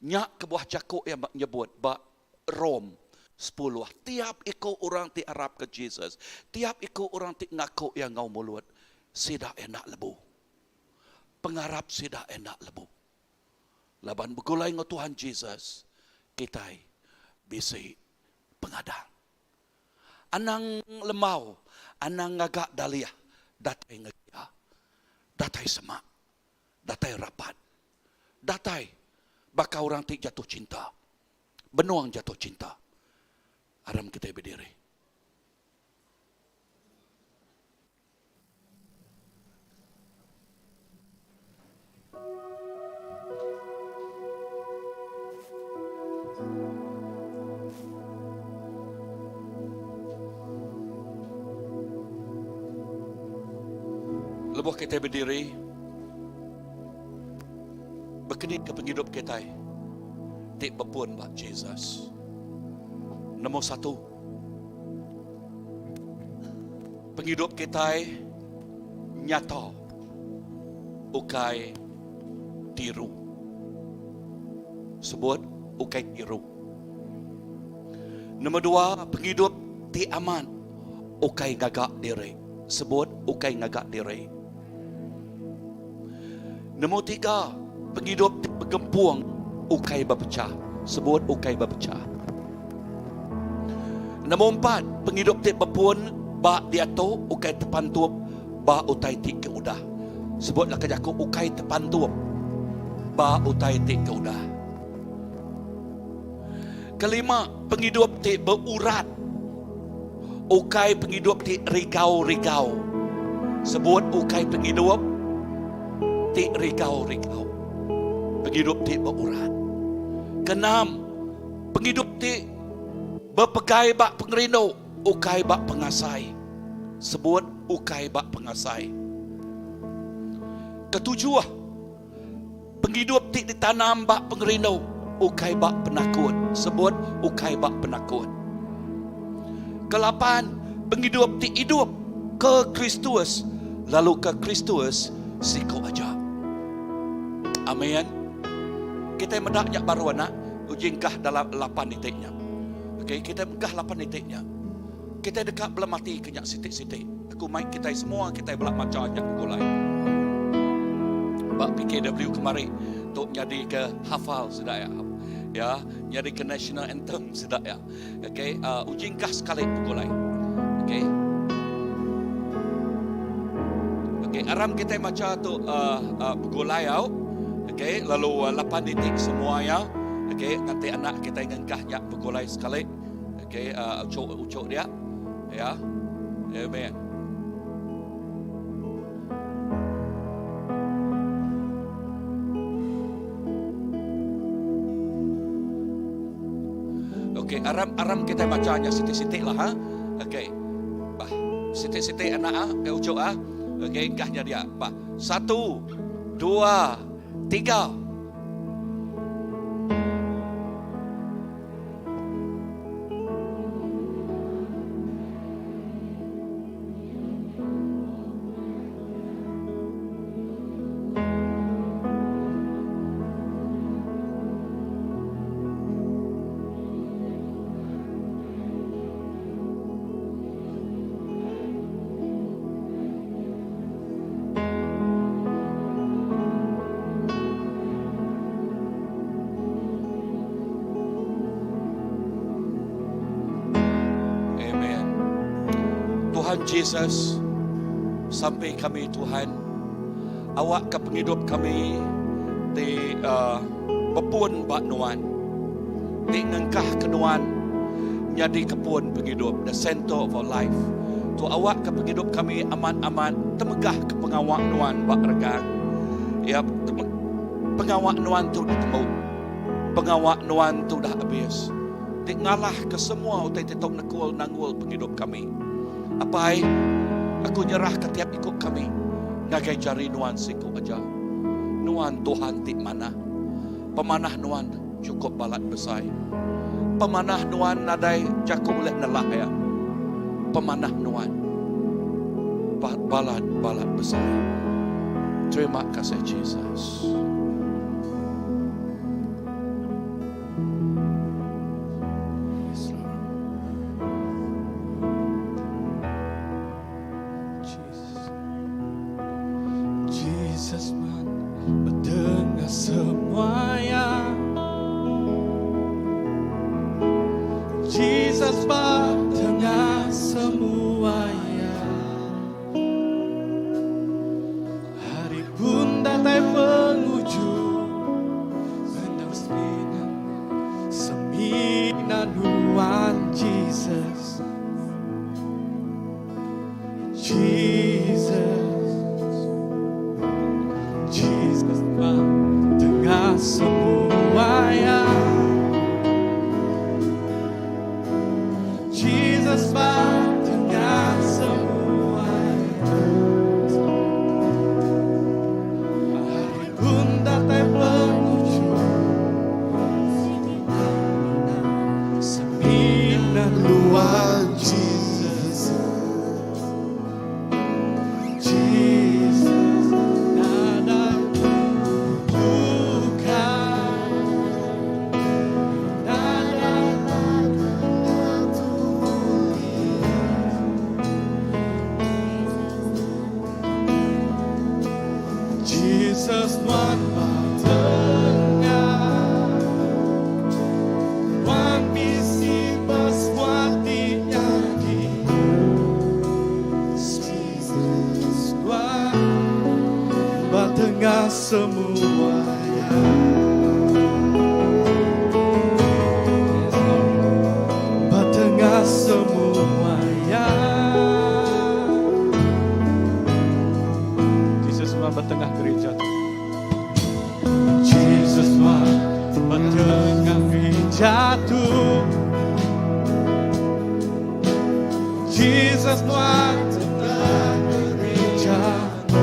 Speaker 2: Nya kebuah jaku iya nyebut ba Rom sepuluh, tiap iku orang ti arapka Jesus, tiap iku orang ti ngaku iya enggau mulut, sida enda lebu. Pengarap sida enda lebu. Laban begulai enggau Tuhan Jesus, kitai bisi pengadang. Anang lembau, anang ngaga dalih datai ngagai iya. Datai semak, datai rapat, datai baka orang ti jatuh cinta, benung jatuh cinta. Aram kitai bediri. Lebuh kitai bediri, bekeni ke pengidup kitai ti bepun ba Jesus. Nombor satu, pengidup kitai. nyata ukai tiru. Sebut ukai tiru. Nombor dua, pengidup ti amat ukai ngaga diri. Sebut ukai ngaga diri. Nombor tiga, pengidup ti begempung ukai bepechah. Sebut ukai bepechah. Nombor empat, pengidup ti bepun ba diatu ukai tepantup ba utai ti ke udah. Sebut leka jaku ukai tepantup ba utai ti ke udah. Kelima, pengidup ti beurat ukai pengidup ti rigau-rigau. Sebut ukai pengidup ti rigau-rigau. Pengidup ti beurat. Keenam, pengidup ti bepegai ba pengerindu ukai ba pengasai. Sebut ukai ba pengasai. Ketujuh, Pengidup ti ditanam ba pengerindu, ukai ba penakut. Sebut, ukai ba penakut. Kelapan, pengidup ti idup ke Kristus lalu ke Kristus siku aja. Amin. Kitai meda nya baru anak uji engkah dalam lapan iti nya. Okey, kitai engkah lapan iti nya. Kitai deka belemati ke nya siti-siti. Aku mai kitai semua kitai bela macha nya begulai. Ba PKW kemari tu nyadi ke hafal sida iya. Ya, nyadi ke national anthem sida iya. Okey, uh, uji engkah sekali begulai. Okey. Okey, aram kitai macha tu uh, uh, begulai au. Okey, lalu uh, lapan titik semua ya. Okey, nganti anak kitai ngengkah nya begulai sekali. Okey, uh, ucuk-ucuk dia. Ya. Amen. Okey, aram-aram kita bacanya siti-siti lah ha. Okey. Bah, siti-siti anak ah, ke ucuk ah. Okey, engkahnya dia. Bah, satu, dua, tiga. Amen. Tuhan Jesus, sampai kami Tuhan, awak ke penghidup kami di uh, bepun bak nuan, di ngengkah ke nuan, jadi kepun penghidup, the center of our life. Tu awak ke penghidup kami amat-amat temegah ke pengawak nuan bak regang. Ya, Pengawa nuan tu ditemu. Pengawa nuan tu udah abis. Ti ngalah ke semua utai ti tau nekul nanggul pengidup kami. Apai, aku nyerah ke tiap iku kami ngagai jari nuan siku aja. Nuan Tuhan ti manah. Pemanah nuan chukup balat besai. Pemanah nuan nadai jaku ulih nelah iya. Pemanah nuan balat balat besai. Terima kasih Jesus.
Speaker 3: Jesus man bertengah semuanya Jesus bertengah semuanya Hari pun datai penghujung Mendang semina Semina nuan Jesus Jesus Jesus tengah semuanya Jesus tengah semuanya Hari pun datai penghujung Semina nuan Jesus. semua ya. Ba tengah semua ya. Jesus ba tengah gereja tu. Jesus ba tengah gereja tu. Jesus ba tengah gereja tu.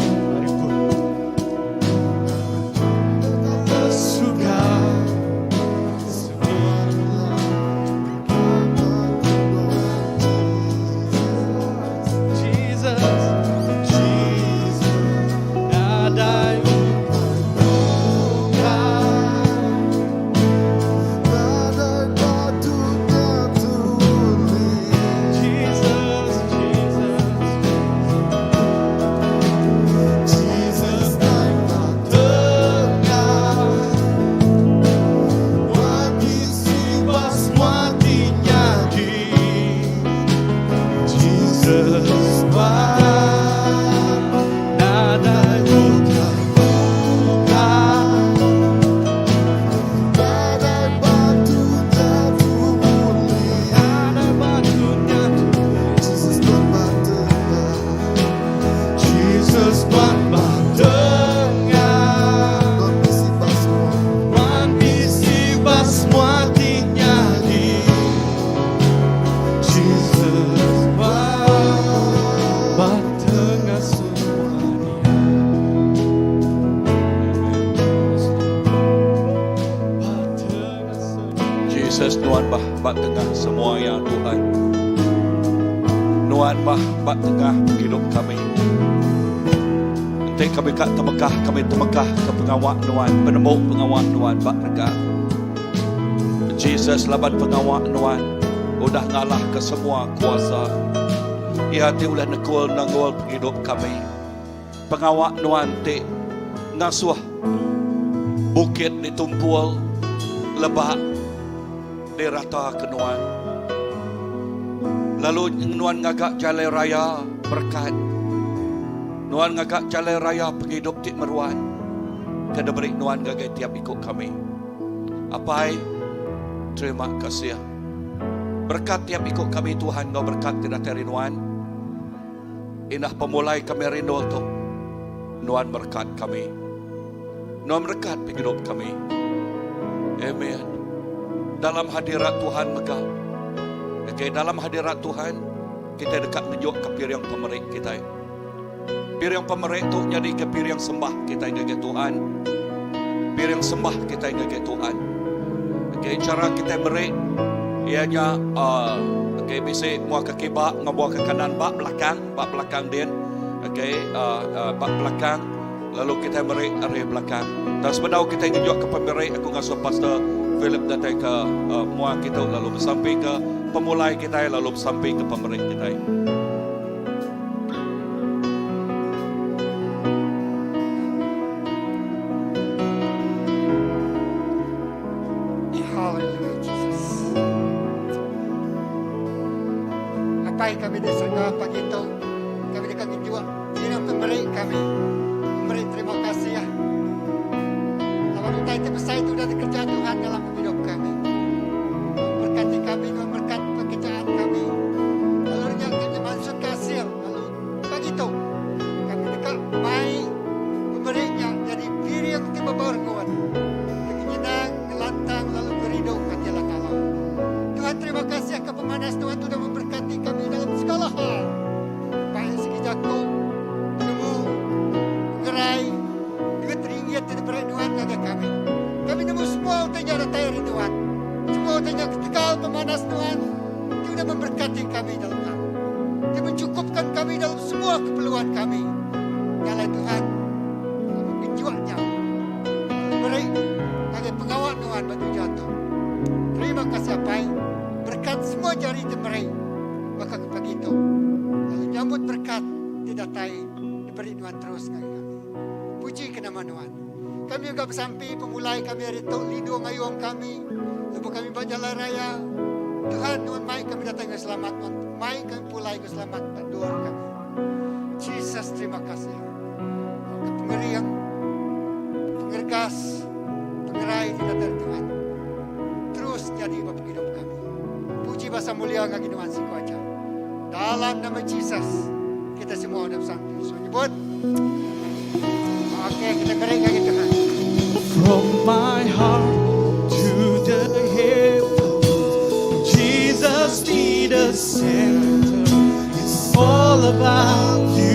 Speaker 3: Mari pun. Suka Jesus, Jesus, nadai bukan. Jesus, Jesus, Jesus tengah. Jesus nadai bukan bukan. Nadai batunya Jesus tengah. Wan bisi bas muati nyadi. Jesus ba tengah semuanya. Ba tengah semua.
Speaker 2: Jesus Tuhan bah bak tengah semua ya Tuhan. Nuan bah bak tengah hidup kami. Nanti kami kat temekah, kami temekah ke pengawak Nuan, penemu pengawak Nuan bak rega. Jesus laban pengawak Nuan udah ngalah ke semua kuasa. Ia ti ulah nekul nanggul penghidup kami. Pengawak Nuan ti ngasuh bukit ditumpul lebak dirata ke Nuan. Lalu Nuan ngagak jalan raya berkat. Nuan ngagak jalan raya penghidup ti meruan. Kena beri Nuan gagai tiap ikut kami. Apai, terima kasih. Berkat tiap ikut kami Tuhan, kau berkat tidak dari Nuan. Indah pemulai kami rindu tu. Nuan berkat kami. Nuan berkat penghidup kami. Amen. Dalam hadirat Tuhan mega. Okey, dalam hadirat Tuhan kita dekat menunjuk ke piring pemerik kita. Piring pemerik tu jadi ke piring sembah kita ngagai Tuhan. Piring sembah kita ngagai Tuhan. Okey, cara kita merik ianya okey bisi mua ke kiba ngau ke kanan bak belakang, bak belakang din. Okey, bak belakang lalu kita merik dari belakang. Dan sebenarnya kita nunjuk ke pemerik aku ngasuh pastor Philip datang ke mua kita lalu bersampai ke pemulai kita lalu bersampai ke pemerik kita.
Speaker 6: Hallelujah, Jesus. Apai kami di surga pagi itu, kami dekat juga kira pemberi kami. Memberi terima kasih ya. Lawan utai itu besar itu sudah dikerja Tuhan dalam hidup kami. Memberkati kami, memberkati pekerjaan kami. Lalu yang kami maksud kasih, lalu pagi itu kami dekat mai memberinya jadi piring tiba berkuat. Keginang, ngelantang, lalu beridu kata Allah Ta'ala. Tuhan terima kasih ke pemanas Tuhan sudah memberkati kami dalam segala hal. Baik segi jaku, penemu, gerai, juga teringat tidak beri Tuhan kepada kami. Kami nemu semua utanya datai dari Tuhan. Semua utanya ketegal pemanas Tuhan. Dia sudah memberkati kami dalam hal. Dia mencukupkan kami dalam semua keperluan kami. Nyala Tuhan, kami kejuaknya. Beri bagi pengawal Tuhan batu jatuh. Terima kasih Apai. Berkat semua jari diberi. Maka ke pagi itu. Lalu nyambut berkat didatai diberi Tuhan terus kepada kami. Puji ke nama Tuhan. Kami juga bersampi pemulai kami hari itu lindung ayung kami. Lepas kami berjalan raya. Tuhan, Tuhan mai kami datang ke selamat. Tuhan mai kami pulai ke selamat berdoa kami. Jesus terima kasih. Ke pengeri yang Lengkas pengerai ti datai ari Tuhan terus nyadi ba pengidup kami. Puji basa mulia ngagai nuan siku aja. Dalam nama Jesus kita semua udah besampi. So nyebut. Okey, kita beri ngagai Tuhan.
Speaker 3: From my heart to the heavens, Jesus be the center. It's all about you.